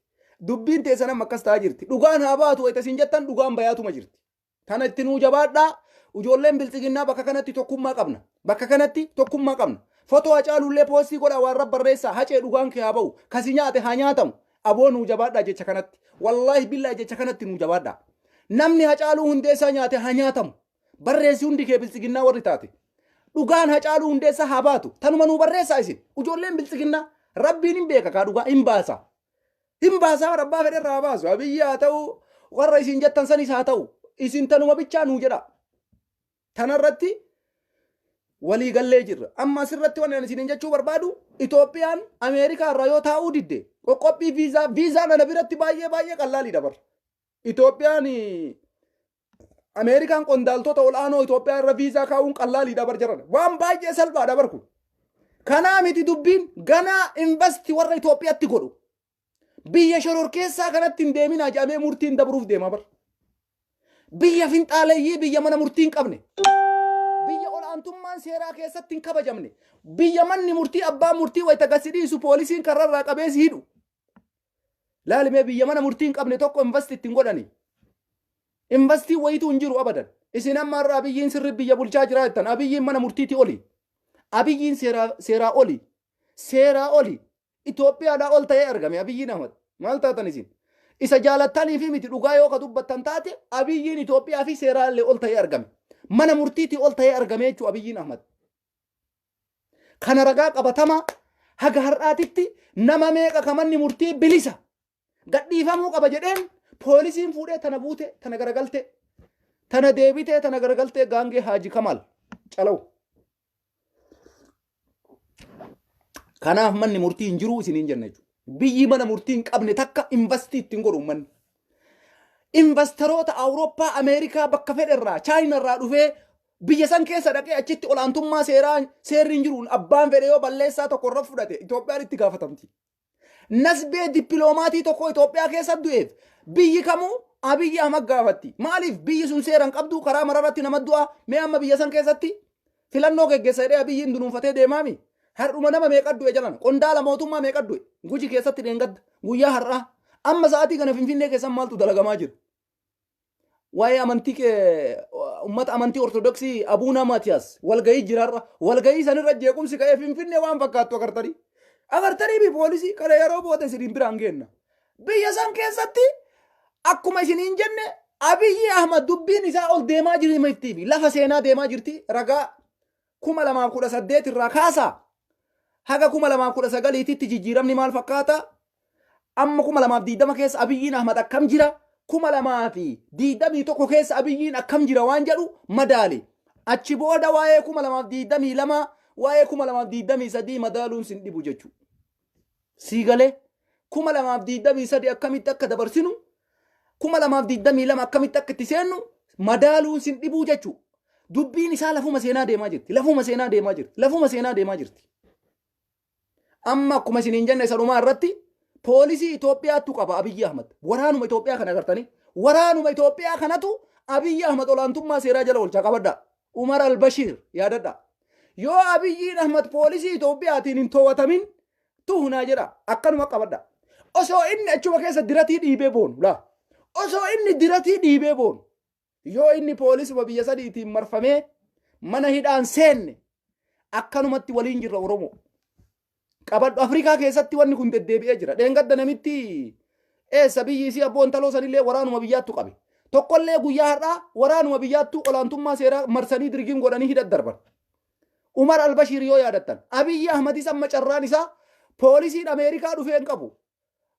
Dubbiin teessan amma akkas ta'aa jirti. Dhugaan haa baatu wayita isin jettan, dhugaan bayaatuma jirti. Tana itti nuu jabaadhaa. Ijoolleen biltsiginnaa, bakka kanatti tokkummaa qabna. Bakka kanatti tokkummaa qabna. Fotoo Hacaaluullee post godhaa, waan rabba barreessaa, "Hacee, dhugaan kee haa ba'u. Kasi nyaate haa nyaatamu." Aboo, nuu jabaadhaa jecha kanatti. Wallaahi billaahi, jecha kanatti nuu jabaadhaa. Namni Hacaaluu Hundeessaa nyaate haa nyaatamu. Barreessi hundi kee, biltsiginnaa warri taate. Dhugaan Hacaaluu Hundeessaa haa baatu. Tanuma nuu barreessaa isin. Ijoolleen biltsiginnaa, Rabbiin hin beeka kaa, dhugaa hin baasa. Hin baasaa, rabbaa fedhe irraa haa baasu. Abiyyi haa ta'u, warra isin jettan sanis haa ta'u. Isin tanuma bichaa nuu jedha. Tanarratti walii gallee jirra. Amma asirratti waan ani isiniin jechuu barbaadu, Itoophiyaan Ameerikaa irraa yoo taa'uu didde, qoqqophii viizaa, viizaan ana biratti baay'ee baay'ee qallaaliidha bar. Itoophiyaan Ameerikaan qondaaltota ol'aanoo Itoophiyaa irra viizaa kaa'uun qallaaliidha bar jaran. Waan baay'ee salphaadha bar kun. Kanaa miti dubbiin, ganaa invest warra Itoophiyaatti godhu. Biyya shororkeessaa kanatti hin deeminaa jedhamee murtiin dabruuf deema bar. Biyya finxaaleeyyii, biyya mana murtii hin qabne. Biyya ol'aantummaan seeraa keessatti hin kabajamne. Biyya manni murtii, abbaan murtii wayita gasi dhiisu poolisiin karrarraa qabee si hidhu. Laalimee, biyya mana murtii hin qabne tokko invest ittiin godhani. Investii wayitu hin jiru abadan. Isin amma har'a Abiyyiin sirri biyya bulchaa jira jettan. Abiyyiin mana murtiitii oli. Abiyyiin seeraa oli. Seeraa oli. Itoophiyaadhaa ol ta'ee argame Abiyyiin Ahmad. Maal taatan isin? Isa jaalattanii fi miti, dhugaa yoo ka dubbattan taate, Abiyyiin Itoophiyaa fi seeraa illee ol ta'ee argame. Mana murtiitii ol ta'ee argame jechuudha Abiyyiin Ahmad. Kana ragaa qabatamaa haga har'aatitti nama meeqa ka manni murtii bilisa gadhiifamuu qaba jedheen poolisiin fuudhee tana buute, tana garagalte, tana deebitee, tana garagaltee, gaangee Haaji Kamaal calawu. Kanaaf manni murtii hin jiru isiniin jenna jechuudha. Biyyi mana murtii hin qabne takka invest ittiin godhu uummanni. Investoroota Awurooppaa, Ameerikaa, bakka fedhe irraa, Chaayina irraa dhufee biyya san keessa dhaqee achitti olaantummaa seeraa, seerri hin jiru, abbaan fedhe yoo balleessaa tokko irra fudhate Itoophiyaan itti gaafatamti. Nasbee dippiloomaatii tokko Itoophiyaa keessa du'eef biyyi kamuu Abiyyi Ahmad gaafatti. Maaliif? Biyyi sun seera hin qabdu, karaa mararratti nama du'a. Mee amma biyya san keessatti filannoo geggeessa jedhee Abiyyiin dunuunfatee deemaami. Har'uma nama meeqa du'e jalan? Qondaala mootummaa meeqa du'e? Guji keessatti dheengadda, guyyaa har'aa. Amma sa'aatii kana Finfinnee keessan maaltu dalagamaa jira? Waa'ee amantii uummata amantii Ortodoksii Abuuna Maatiyaas walgahii jira har'a. Walgahii sanirra jeequmsi ka'ee Finfinnee waan fakkaattu agartanii. Agartanii fi poolisii kana yeroo booda isiniin biraan geenna. Biyya san keessatti akkuma isiniin jenne, Abiyyi Ahmad dubbiin isaa ol deemaa jirti fi lafa seenaa deemaa jirti, ragaa 2018 irraa kaasaa haga 2019tti jijjiiramni maal fakkaata? Amma 2020 keessa Abiyyiin Ahmad akkam jira? 2021 keessa Abiyyiin akkam jira waan jedhu madaali. Achi booda waa'ee 2022, waa'ee 2023 madaaluun sin dhibu jechuudha. Sii galee, 2023 akkamitti akka dabarsinu, 2022 akkamitti akka itti seennu Madaaluun sin dhibuu jechuu. Dubbiin isaa lafuma seenaa deemaa jirti. Lafuma seenaa deemaa jirti. Lafuma seenaa deemaa jirti. Amma akkuma isiniin jenne sanumaa irratti poolisii Itoophiyaattu qaba Abiyyi Ahmad. Waraanuma Itoophiyaa kana agartanii. Waraanuma Itoophiyaa kanatu Abiyyi Ahmad olaantummaa seeraa jala oolchaa qabadha. Umar al-Bashiir yaadadha. Yoo Abiyyiin Ahmad poolisii Itoophiyaatiin hin to'atamin tuhunaa jedha. Akkanuma qabadha. Osoo inni achuma keessa diratii dhiibee boonu laa. Osoo inni diratii dhiibee boonu. Yoo inni poolisuma biyya sadiitiin marfamee mana hidhaan seenne akkanumatti waliin jirra Oromoo. Qabadhu Afrikaa keessatti wanni kun deddeebi'ee jira. Dheengadda namitti eessa biyyi isii abboo intaloo sanillee waraanuma biyyaattu qabe. Tokkollee guyyaa har'aa waraanuma biyyaattu olaantummaa seeraa marsanii dirgiin godhanii hidhat darban. Umar Albashiir yoo yaadattan Abiyyi Ahmadis amma carraan isaa poolisiin Ameerikaa dhufee hin qabu.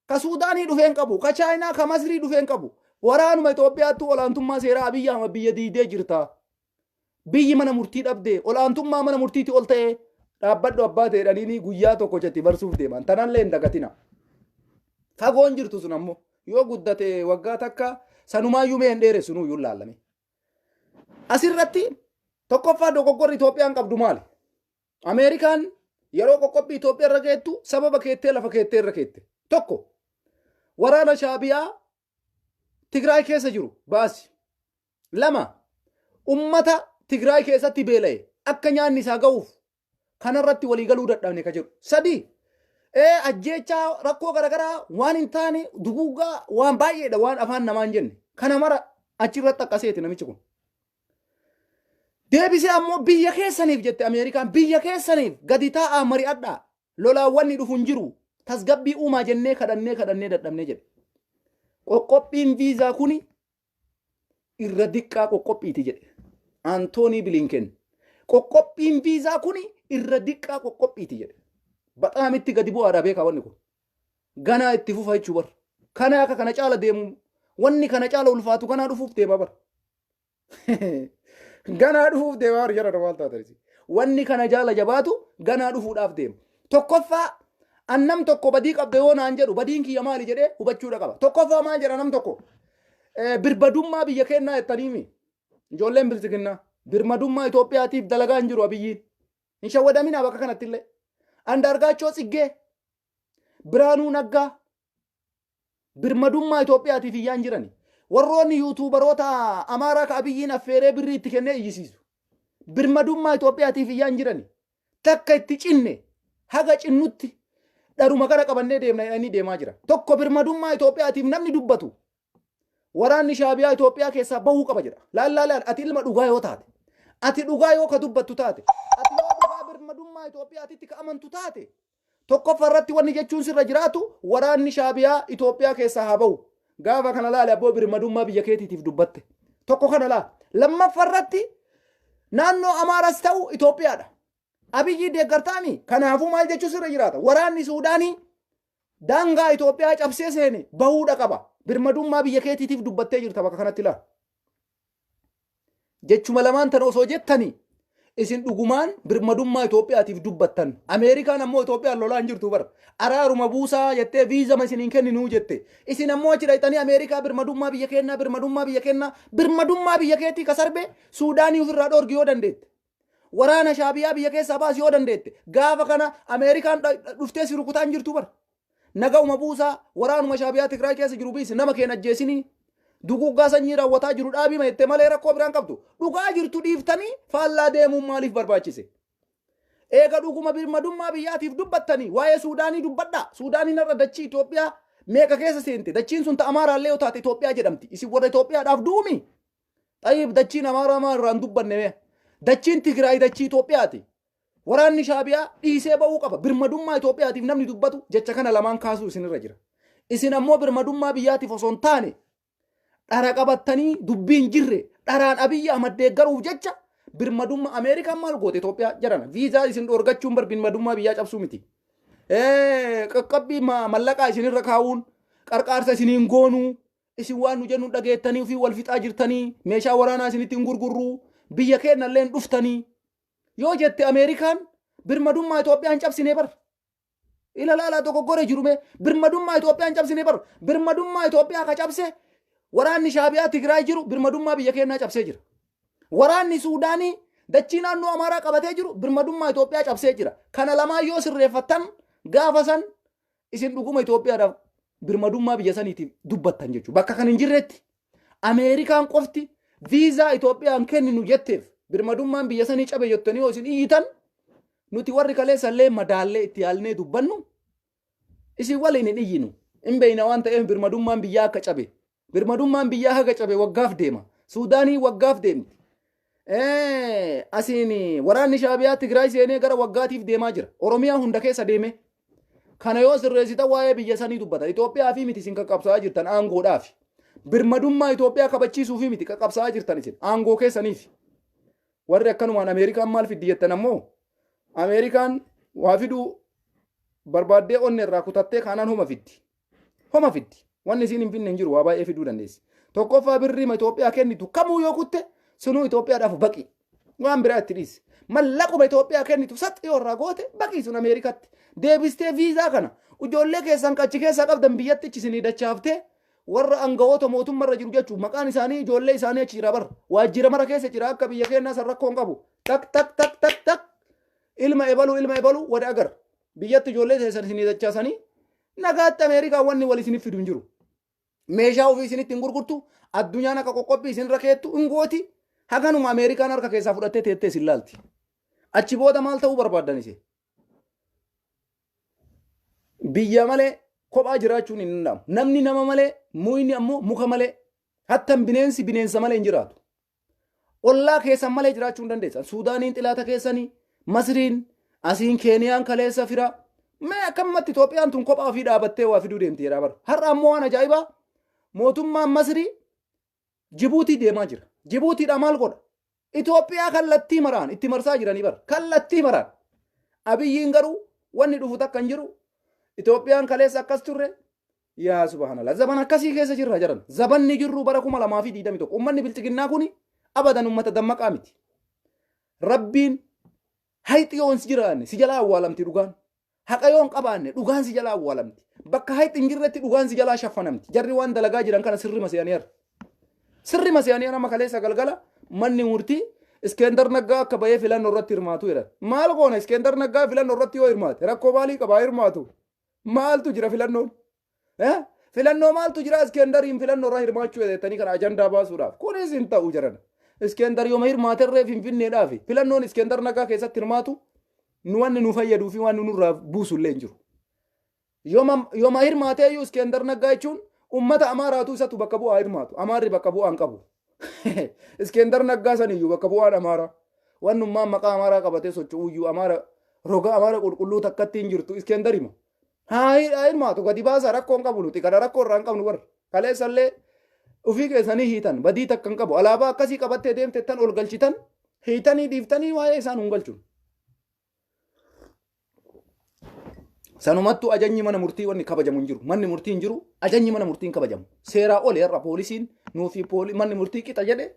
Ka Suudaanii dhufee hin qabu. Ka Chaayinaa ka Masrii dhufee hin qabu. Waraanuma Itoophiyaattu olaantummaa seeraa Abiyyi Ahmad biyya diidee jirta. Biyyi mana murtii dhabde olaantummaa mana murtiiti ol ta'e dhaabbadhu abbaa ta'edhaniini guyyaa tokko jetti barsuuf deeman. Tanallee hin dagatina. Fagoon jirtu sun ammoo yoo guddate waggaa takka sanumaayyuu mee hin dheeressu nuyyuu laallame. Asirratti tokkoffaa dogoggorri Itoophiyaan qabdu maali? Ameerikaan yeroo qoqqobbii Itoophiyaa irra geettu sababa keettee lafa keettee irra keette. Tokko waraana Shaabiyaa Tigraay keessa jiru baasi. Lama ummata Tigraay keessatti beela'e akka nyaanni isaa ga'uuf kanarratti walii galuu dadhabne ka jedhu. Sadi ajjeechaa rakkoo garaagaraa waan hin taane duguuggaa waan baay'eedha waan afaan namaa hin jenne. Kana mara achirratti akkasiiti namichi kun. Deebisee ammoo biyya keessaniif jette Ameerikaan biyya keessaniif gadi taa'aa mari'adhaa lolaawwanni dhufu hin jiru tasgabbii uumaa jennee kadhannee kadhannee dadhabnee jedhe. Qoqqobbiin viizaa kuni irra diqqaa qoqqobbiiti jedhe. Antoonii Bilinken. Qoqqobbiin viizaa kuni irra diqqaa qoqqobbiiti jedhe. Baxaamitti gadi bu'aadha beekaa wanni kun. Ganaa itti fufa jechuu bar. Kana akka kana caala deemu wanni kana caala ulfaatu ganaa dhufuuf deema bar. Ganaa dhufuuf deema bar jara maal taatanii. Wanni kana jaala jabaatu ganaa dhufuudhaaf deema. Tokkoffaa an nam tokko badii qabda yoo naan jedhu badiin kiyya maali jedhee hubachuudha qaba. Tokkoffaa maal jedha nam tokko birmadummaa biyya kennaa jettaniimi. Ijoolleen biltsiginnaa birmadummaa Itoophiyaatiif dalagaa hin jiru Abiyyiin. Hin shawwadaminaa bakka kanatti illee. Andaargaachoo Tsiggee, Biraanuu Naggaa birmadummaa Itoophiyaatiif iyyaa hin jirani. Warroonni yuutuubaroota Amaaraa ka Abiyyiin affeeree birrii itti kennee iyyisiisu. Birmadummaa Itoophiyaatiif iyyaa hin jirani. Takka itti cinne haga cinnutti dharuma kana qabannee deemna jedhanii deemaa jira. Tokko birmadummaa Itoophiyaatiif namni dubbatu waraanni Shaabiyaa Itoophiyaa keessaa bahuu qaba jedha. Laal laal laal ati ilma dhugaa yoo taate ati dhugaa yoo ka dubbattu taate ati yoo dhugaa birmadummaa Itoophiyaatitti ka amantu taate tokkoffaa irratti wanni jechuun sirra jiraatu waraanni Shaabiyaa Itoophiyaa keessaa haa bahu. Gaafa kana laale abboo birmadummaa biyya keetiitiif dubbatte. Tokko kana laal. Lammaffaa irratti naannoo Amaaras ta'u Itoophiyaadha. Abiyyi deeggartaami. Kanaafuu maal jechuun sirra jiraata? Waraanni Suudaanii daangaa Itoophiyaa cabsee seene bahuudha qaba. Birmadummaa biyya keetiitiif dubbattee jirta bakka kanatti laal. Jechuma lamaan tana osoo jettanii isin dhugumaan birmadummaa Itoophiyaatiif dubbattan. Ameerikaan ammoo Itoophiyaan lolaa hin jirtu bara. Araaruma buusaa jettee viizama isin hin kenninuu jette. Isin ammoo achi dhaqxanii Ameerikaa birmadummaa biyya kennaa birmadummaa biyya kennaa birmadummaa biyya keetii kasarbe Suudaanii ofirraa dhoorgi yoo dandeette. Waraana Shaabiyaa biyya keessaa baasi yoo dandeette. Gaafa kana Ameerikaan dhuftee si rukutaa hin jirtu bara. Nagauma buusaa waraanuma Shaabiyaa Tigraay keessa jiru biisi nama keenya ajjeesinii duguuggaa sanyii raawwataa jiru dhaabii jettee malee rakkoo biraan qabdu. Dhugaa jirtu dhiiftanii faallaa deemuun maaliif barbaachise? Eega dhuguma birmadummaa biyyaatiif dubbattanii waa'ee Suudaanii dubbadhaa. Suudaaniin har'a dachii Itoophiyaa meeqa keessa seente? Dachiin sun ta Amaaraallee yoo taate Itoophiyaa jedhamti. Isin warra Itoophiyaadhaaf du'umi. Xayyib dachiin Amaaraa maal irraan dubbanne mee? Dachiin Tigraay dachii Itoophiyaati. Waraanni Shaabiyaa dhiisee ba'uu qaba. Birmadummaa Itoophiyaatiif namni dubbatu jecha kana lamaan kaasuu isinirra jira. Isin ammoo birmadummaa biyyaatiif osoo hin taane dhara qabattanii dubbiin jirre dharaan Abiyyi Ahmad deeggaruuf jecha birmadummaa Ameerikaan maal goote Itoophiyaa jedhana. Viizaa isin dhoorgachuun bar birmadummaa biyyaa cabsuu miti. Qaqqabbii mallaqaa isinirra kaa'uun qarqaarsa isiniin goonuu isin waan nu jennu dhageettanii ofii wal fixaa jirtanii meeshaa waraanaa isinitti hin gurgurruu biyya keenya illee dhuftanii yoo jette Ameerikaan birmadummaa Itoophiyaan cabsine bar. Ila laalaa dogoggore jiru mee birmadummaa Itoophiyaan cabsine bar. Birmadummaa Itoophiyaa ka cabse Waraanni Shaabiyaa Tigraay jiru birmadummaa biyya keenyaa cabsee jira. Waraanni Suudaanii dachii naannoo Amaaraa qabatee jiru birmadummaa Itoophiyaa cabsee jira. Kana lamaan yoo sirreeffattan gaafa san isin dhuguma Itoophiyaadhaaf birmadummaa biyya saniitiif dubbattan jechuudha. Bakka kan hin jirretti Ameerikaan qofti viizaa Itoophiyaan kenninu jetteef birmadummaan biyya sanii cabe jettanii yoo isin iyyitan, nuti warri kaleessa illee madaallee itti yaalnee dubbannu isin waliin hin iyyinu. Hin beeyna waan ta'eef birmadummaan biyyaa akka cabe. Birmadummaan biyyaa haga cabe waggaaf deema. Suudaanii waggaaf deemti. Asiin waraanni Shaabiyaa Tigraay seenee gara waggaatiif deemaa jira. Oromiyaa hunda keessa deeme. Kana yoo sirreessitan waa'ee biyya sanii dubbatan. Itoophiyaa fi miti isin qaqqabsaa jirtan aangoodhaaf. Birmadummaa Itoophiyaa kabachiisuu fi miti qaqqabsaa jirtan isin aangoo keessaniif. Warri akkanumaan Ameerikaan maal fiddi jettan ammoo, Ameerikaan waa fiduu barbaaddee onne irraa kutattee kaanaan homa fiddi. Homa fiddi. Wanni isiin hin finne hin jiru, waa baay'ee fiduu dandeessi. Tokkoffaa, birrii Itoophiyaa kennitu kamuu yoo kutte sunuu Itoophiyaadhaaf baqi. Waan biraa itti dhiisi. Mallaquma Itoophiyaa kennitu saxii irraa goote baqii sun Ameerikaatti. Deebistee viizaa kana ijoollee keessan qachi keessaa qabdan biyyatti isinii dachaaftee, warra aangawoota mootummarra jiru jechuun maqaan isaanii ijoollee isaanii achi jira bara. Waajjira mara keessa jira, akka biyya keenyaa san rakkoo hin qabu. Tak tak tak tak tak, ilma ebaluu, ilma ebaluu wada agar. Biyyatti ijoollee keessan isinii dachaasanii nagaatti Ameerikaa wanni wal isiniif fidu hin jiru. Meeshaa ofii isinitti hin gurgurtu, addunyaan akka qoqqobbii isinirra keettu hin gooti. Haganuma Ameerikaan harka keessaa fudhattee teettee isin laalti. Achi booda maal ta'uu barbaaddan isin? Biyya malee kophaa jiraachuun hin danda'amu. Namni nama malee, muyni ammoo muka malee, hattan bineensi bineensa malee hin jiraatu. Ollaa keessan malee jiraachuu hin dandeessan. Suudaaniin xilaata keessanii, Masriin, asiin Keeniyaan kaleessa fira. Mee akkamumatti Itoophiyaan tun kophaa ofii dhaabattee waa fiduu deemti jedhaa bara. Har'a ammoo waan ajaa'ibaa, mootummaan Masrii Jibuutii deemaa jira. Jibuutiidhaa maal godha? Itoophiyaa kallattii maraan itti marsaa jiranii bara. Kallattii maraan. Abiyyiin garuu wanni dhufu takka hin jiru. Itoophiyaan kaleessa akkas turre. Yaa subhaanallah. Zaban akkasii keessa jirra jiran. Zabanni jirru bara 2021. Uummanni bilxiginnaa kuni abadan uummata dammaqaa miti. Rabbiin hayxi yoon si jiraanne si jalaa awwaalamti dhugaan. Haqa yoon qabaanne dhugaan si jalaa awwaalamti. Bakka hayxi hin jirretti dhugaan si jalaa shaffanamti. Jarri waan dalagaa jiran kana sirri mase'anii har'a. Sirri mase'anii nama kaleessa galgala manni murtii Iskeendar Naggaa akka bahee filannoo irratti hirmaatu jedhan. Maal goona Iskeendar Naggaa filannoo irratti yoo hirmaate? Rakkoo maalii qabaa hirmaatu? Maaltu jira filannoon? Filannoo maaltu jira Iskeendariin filannoo irra hirmaachuu jettanii kana ajandaa baasuudhaaf? Kunis hin ta'u jiran. Iskeendar yooma hirmaaterree Finfinneedhaaf filannoon Iskeendar Naggaa keessatti hirmaatu nu wanni nu fayyaduu fi waan nurraa buusu illee hin jiru. Yooma hirmaatee iyyuu Iskeendar Naggaa jechuun uummata Amaaraatu isatu bakka bu'aa hirmaatu. Amaarri bakka bu'aa hin qabu. Iskeendar Naggaa saniyyuu bakka bu'aan Amaaraa. Wannummaan maqaa Amaaraa qabatee socho'u iyyuu Amaara roga Amaara qulqulluu takkatti hin jirtu Iskeendarima. Haa hirmaatu, gadi baasaa, rakkoo hin qabu, nuti kana rakkoo irraa hin qabnu warra. Kaleessallee ofii keessanii hiitan, badii takka hin qabu. Alaabaa akkasii qabattee deemtettan ol galchitan, hiitanii dhiiftanii waa'ee isaan hin galchun. Sanumattuu ajajni mana murtii wanni kabajamu hin jiru. Manni murtii hin jiru, ajajni mana murtii hin kabajamu. Seeraa oli har'a poolisiin nuufi manni murtii qixa jedhe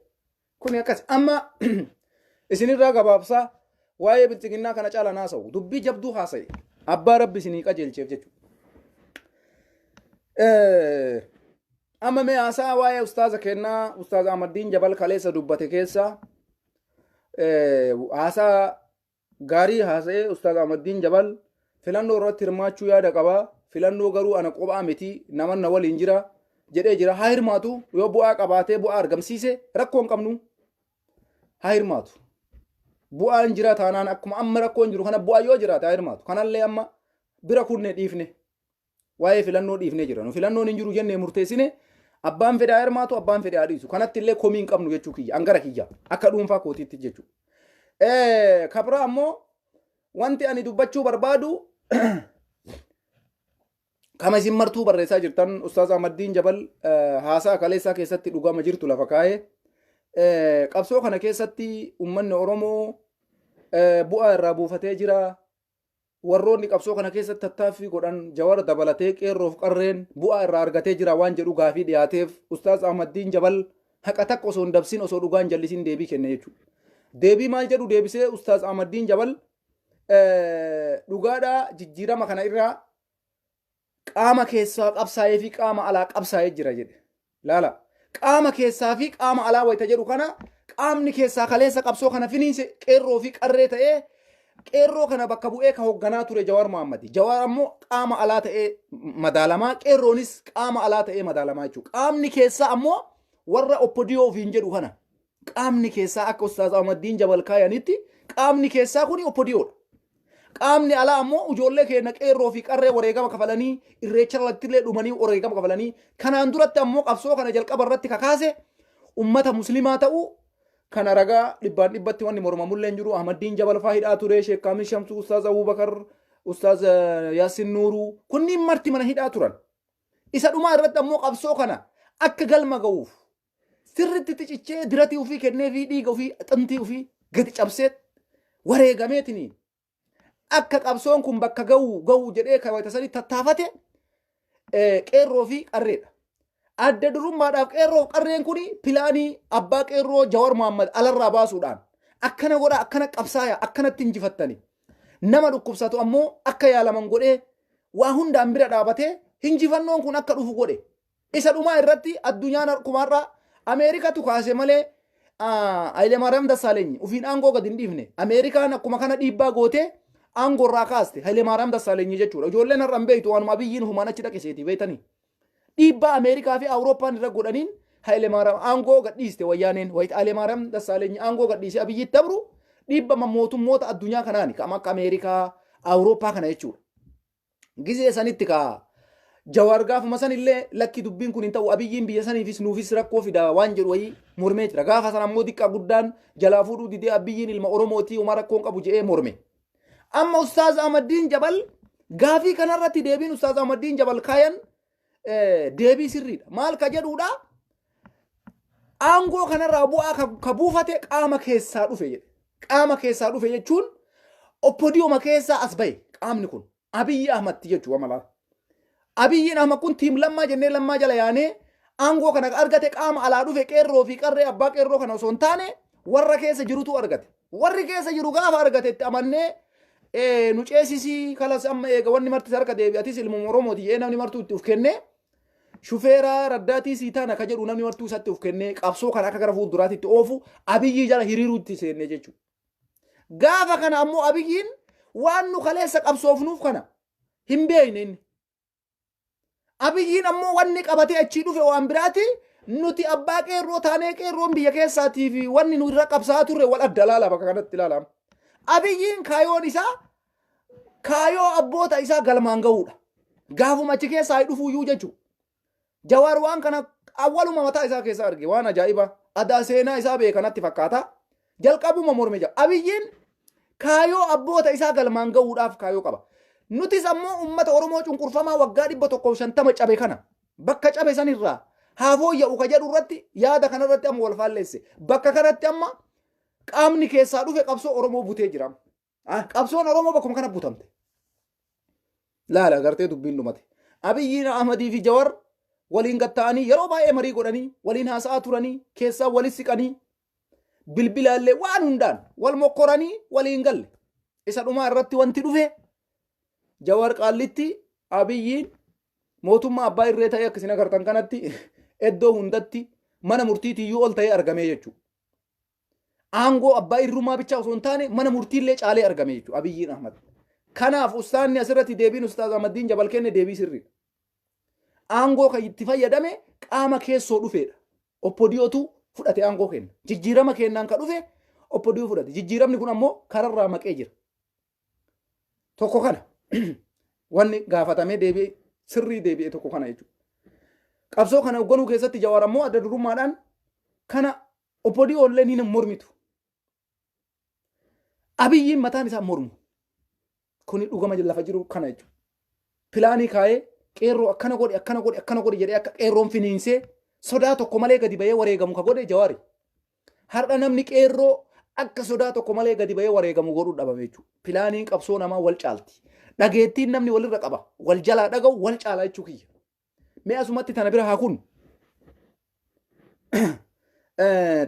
kuni akkas. Amma isinirraa gabaabsaa, waa'ee bilxiginnaa kana caala naasa'u. Dubbii jabduu haasa'e. Abbaa Rabbi isinii qajeelcheef jechuudha. Amma mee haasaa waa'ee ustaaza kennaa ustaaza Ahmaddiin Jabal kaleessa dubbate keessa haasaa gaarii haasa'ee. Ustaaz Ahmaddiin Jabal filannoo irratti hirmaachuu yaada qaba. Filannoo garuu ana qophaa miti, nama na waliin jira jedhee jira. Haa hirmaatu, yoo bu'aa qabaatee bu'aa argamsiise rakkoo hin qabnu. Haa hirmaatu. Bu'aan jira taanaan, akkuma amma rakkoon jiru kana bu'aa yoo jiraate haa hirmaatu. Kanallee amma bira kunne dhiifne. Waa'ee filannoo dhiifnee jira. Nu filannoon hin jiru jennee murteessine, abbaan fedhaa hirmaatu, abbaan fedhaa haa dhiisu. Kanatti illee komii hin qabnu jechuu kiyya. Angara kiyya. Akka dhuunfaa kootiitti jechuudha. Kabira ammoo wanti ani dubbachuu barbaadu kama isin martuu barreessaa jirtan, Ustaaz Ahmaddiin Jabal haasaa kaleessaa keessatti dhugama jirtu lafa kaa'ee, qabsoo kana keessatti uummanni Oromoo bu'aa irraa buufatee jira. Warroonni qabsoo kana keessatti tattaaffii godhan, Jawar dabalatee qeerroof qarreen bu'aa irraa argatee jira waan jedhu gaafii dhiyaateef, Ustaaz Ahmaddiin Jabal haqa takka osoo hin dabsin, osoo dhugaan jallisin deebii kenne jechuudha. Deebii maal jedhu deebisee Ustaaz Ahmaddiin Jabal? Dhugaadhaa, jijjiirama kana irraa qaama keessaa qabsaa'ee fi qaama alaa qabsaa'ee jira jedhe. Laala. Qaama keessaa fi qaama alaa wayita jedhu kana, qaamni keessaa kaleessa qabsoo kana finiinse qeerroo fi qarree ta'ee, qeerroo kana bakka bu'ee ka hoogganaa ture Jawaar Mohammadi. Jawaar ammoo qaama alaa ta'ee madaalamaa, qeerroonis qaama alaa ta'ee madaalamaa jechuudha. Qaamni keessaa ammoo warra OPDO ofiin jedhu kana. Qaamni keessaa akka Ustaaz Ahmaddiin Jabal kaayanitti qaamni keessaa kuni OPDOdha. Qaamni alaa ammoo ijoollee keenya qeerroo fi qarree wareegama kafalanii, irreecha irratti illee dhumanii wareegama kafalanii, kanaan duratti ammoo qabsoo kana jalqaba irratti kakaase ummata muslimaa ta'uu kana ragaa dhibbaan dhibbatti wanni mormamullee hin jiru. Ahmaddiin Jabal faa hidhaa ture, Sheek Kaamil Shamsuu, Ustaaz Abubakar, Ustaaz Yaasin Nuuruu, kunniin marti mana hidhaa turan. Isa dhumaa irratti ammoo qabsoo kana akka galma ga'uuf sirriitti cichee diratii ofii kennee fi dhiiga ofii, xintii ofii gadi cabsee wareegameetiniin akka qabsoon kun bakka ga'u ga'u jedhee kan wayita sanii tattaafate qeerroo fi qarreedha. Adda durummaadhaaf qeerroo fi qarreen kun pilaanii abbaa qeerroo Jawar Mohammad alarraa baasuudhaan akkana godha, akkana qabsaaya, akkanatti injifattani. Nama dhukkubsatu ammoo akka yaalaman godhee, waa hundaan bira dhaabatee injifannoon kun akka dhufu godhe. Isa dhumaa irratti addunyaan harkumaarraa Ameerikatu kaase malee Hayilemaariyaam Dassaaleny ofiin aangoo gadi hin dhiifne. Ameerikaan akkuma kana dhiibbaa gootee aangoo irraa kaaste Hayilemaariyaam Dassaaleny jechuudha. Ijoolleen har'a hin beektu, waanuma Abiyyiin humaan achi dhaqeseeti beektanii. Dhiibbaa Ameerikaa fi Awurooppaan irra godhaniin Hayilemaariyaam aangoo gadhiiste wayyaaneen. Wayita Hayilemaariyaam Dassaaleny aangoo gadhiisee Abiyyitti dabru dhiibbama mootummoota addunyaa kanaani kan akka Ameerikaa, Awurooppaa kana jechuudha. Gizee sanitti kaa Jawaar gaafuma san illee lakki, dubbiin kun hin ta'u, Abiyyiin biyya saniifis nuufis rakkoo fida waan jedhu wayii mormee jira. Gaafa sana ammoo diqqaa guddaan jalaa fuudhuu didee, Abiyyiin ilma Oromootii, homaa rakkoon qabu jedhee morme. Amma Ustaaz Ahmaddiin Jabal gaafii kanarratti deebiin Ustaaz Ahmaddiin Jabal kaayan deebii sirriidha. Maal ka jedhuudha? Aangoo kanarraa bu'aa ka buufate qaama keessaa dhufe jedhe. Qaama keessaa dhufe jechuun OPDOma keessaa as bahe qaamni kun. Abiyyi Ahmad jechuudha malaa. Abiyyiin Ahmad kun team Lammaa jennee Lammaa jala yaanee aangoo kana argate qaama alaa dhufe qeerroo fi qarree abbaa qeerroo kana osoo hin taane warra keessa jirutu argate. Warri keessa jiru gaafa argate itti amannee, nu ceesisii kalas, amma eega wanni marti harka deebi, atis ilmuma Oromooti jedhee namni martuu itti of kennee, shufeera raddaatii sii taana ka jedhu namni martuu isatti of kennee, qabsoo kana akka gara fuulduraatti oofu Abiyyi jala hiriiruu itti seenne jechuudha. Gaafa kana ammoo Abiyyiin waan nu kaleessa qabsoofnuuf kana hin beekne inni. Abiyyiin ammoo wanni qabatee achii dhufe waan biraati. Nuti abbaa qeerroo taanee qeerroon biyya keessaatii fi wanni nu irra qabsaa'aa turre wal adda. Ilaala, bakka kanatti ilaala. Abiyyiin kaayoon isaa kaayoo abboota isaa galmaan ga'uudha. Gaafuma achi keessaa dhufuuyyuu jechuudha. Jawaar waan kana awwaluma mataa isaa keessaa arge, waan ajaa'ibaa. Adaa seenaa isaa beekanatti fakkaata. Jalqabuma morme jira. Abiyyiin kaayoo abboota isaa galmaan ga'uudhaaf kaayoo qaba. Nutis ammoo uummata Oromoo cunqurfamaa waggaa 150 cabe kana bakka cabe sanirraa haa fooyya'u ka jedhu irratti yaada kanarratti amma wal faalleesse. Bakka kanatti amma qaamni keessaa dhufe qabsoo Oromoo butee jira. Qabsoon Oromoo bakkuma kana butamte. Laala, gartee dubbiin dhumate. Abiyyiin Ahmadii fi Jawar waliin gatta'anii yeroo baay'ee marii godhanii, waliin haasa'aa turanii, keessaa walis siqanii, bilbilaallee waan hundaan wal mokkoranii waliin galle. Isa dhumaa irratti wanti dhufe Jawar qaallitti Abiyyiin mootummaa abbaa irree ta'ee akka isin agartan kanatti iddoo hundatti mana murtiitiyyuu ol ta'ee argamee jechuudha. Aangoo abbaa irrummaa bichaa osoo hin taane mana murtiillee caalee argame jechuudha Abiyyiin Ahmad. Kanaaf ustaanni asirratti deebiin Ustaaz Ahmaddiin Jabal kenne deebii sirriidha. Aangoo kan itti fayyadame qaama keessoo dhufeedha. OPDOtu fudhate aangoo kenna. Jijjiirama kennaan ka dhufe OPDO fudhate. Jijjiiramni kun ammoo kararraa maqee jira. Tokko kana. Wanni gaafatamee deebi'e sirrii deebi'e tokko kana jechuudha. Qabsoo kana hoogganuu keessatti Jawaar ammoo adda durummaadhaan kana OPDO illee ni mormitu. Abiyyiin mataan isaa mormu. Kuni dhugama lafa jiru kana jechuudha. Pilaanii kaayee qeerroo akkana godhe, akkana godhe, akkana godhe jedhee akka qeerroon finiinsee sodaa tokko malee gadi bahee wareegamu ka godhe Jawaari. Har'a namni qeerroo akka sodaa tokko malee gadi bahee wareegamu godhuu dhabame jechuudha. Pilaaniin qabsoo namaa wal caalti. Dhageettiin namni walirra qaba. Wal jalaa dhaga'u wal caala jechuu kiyya. Mee asumatti tana bira haa kun.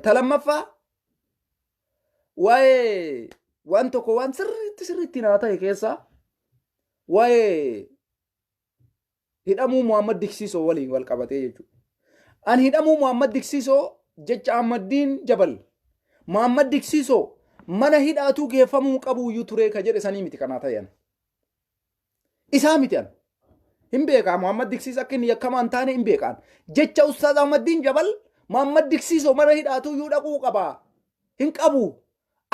Ta lammaffaa, waa'ee waan tokko waan sirriitti sirriitti naa ta'e keessaa waa'ee hidhamuu Muhammad Diksiisoo waliin wal qabatee jechuudha. Ani hidhamuu Muhammad Diksiisoo jecha Ahmaddiin Jabal Muhammad Diksiisoo mana hidhaatuu geeffamuu qabuuyyuu turee ka jedhe sanii miti kanaa ta'e. Isaa miti an. Hin beekaa Muhammad Diksiis akka inni yakkamaa hin taane hin beekaan. Jecha Ustaaz Ahmaddiin Jabal Muhammad Diksiisoo mana hidhaatuuyyuu dhaquu qaba. Hin qabu.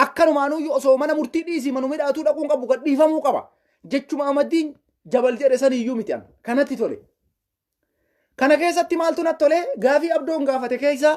Akkanumaanuyyuu osoo mana murtii dhiisii manuma hidhaatuu dhaquu hin qabu gadhiifamuu qaba. Jechuma Ahmaddiin Jabal jedhe saniyyuu miti an. Kanatti tole. Kana keessatti maaltu natti tole? Gaafii Abdoon gaafate keessa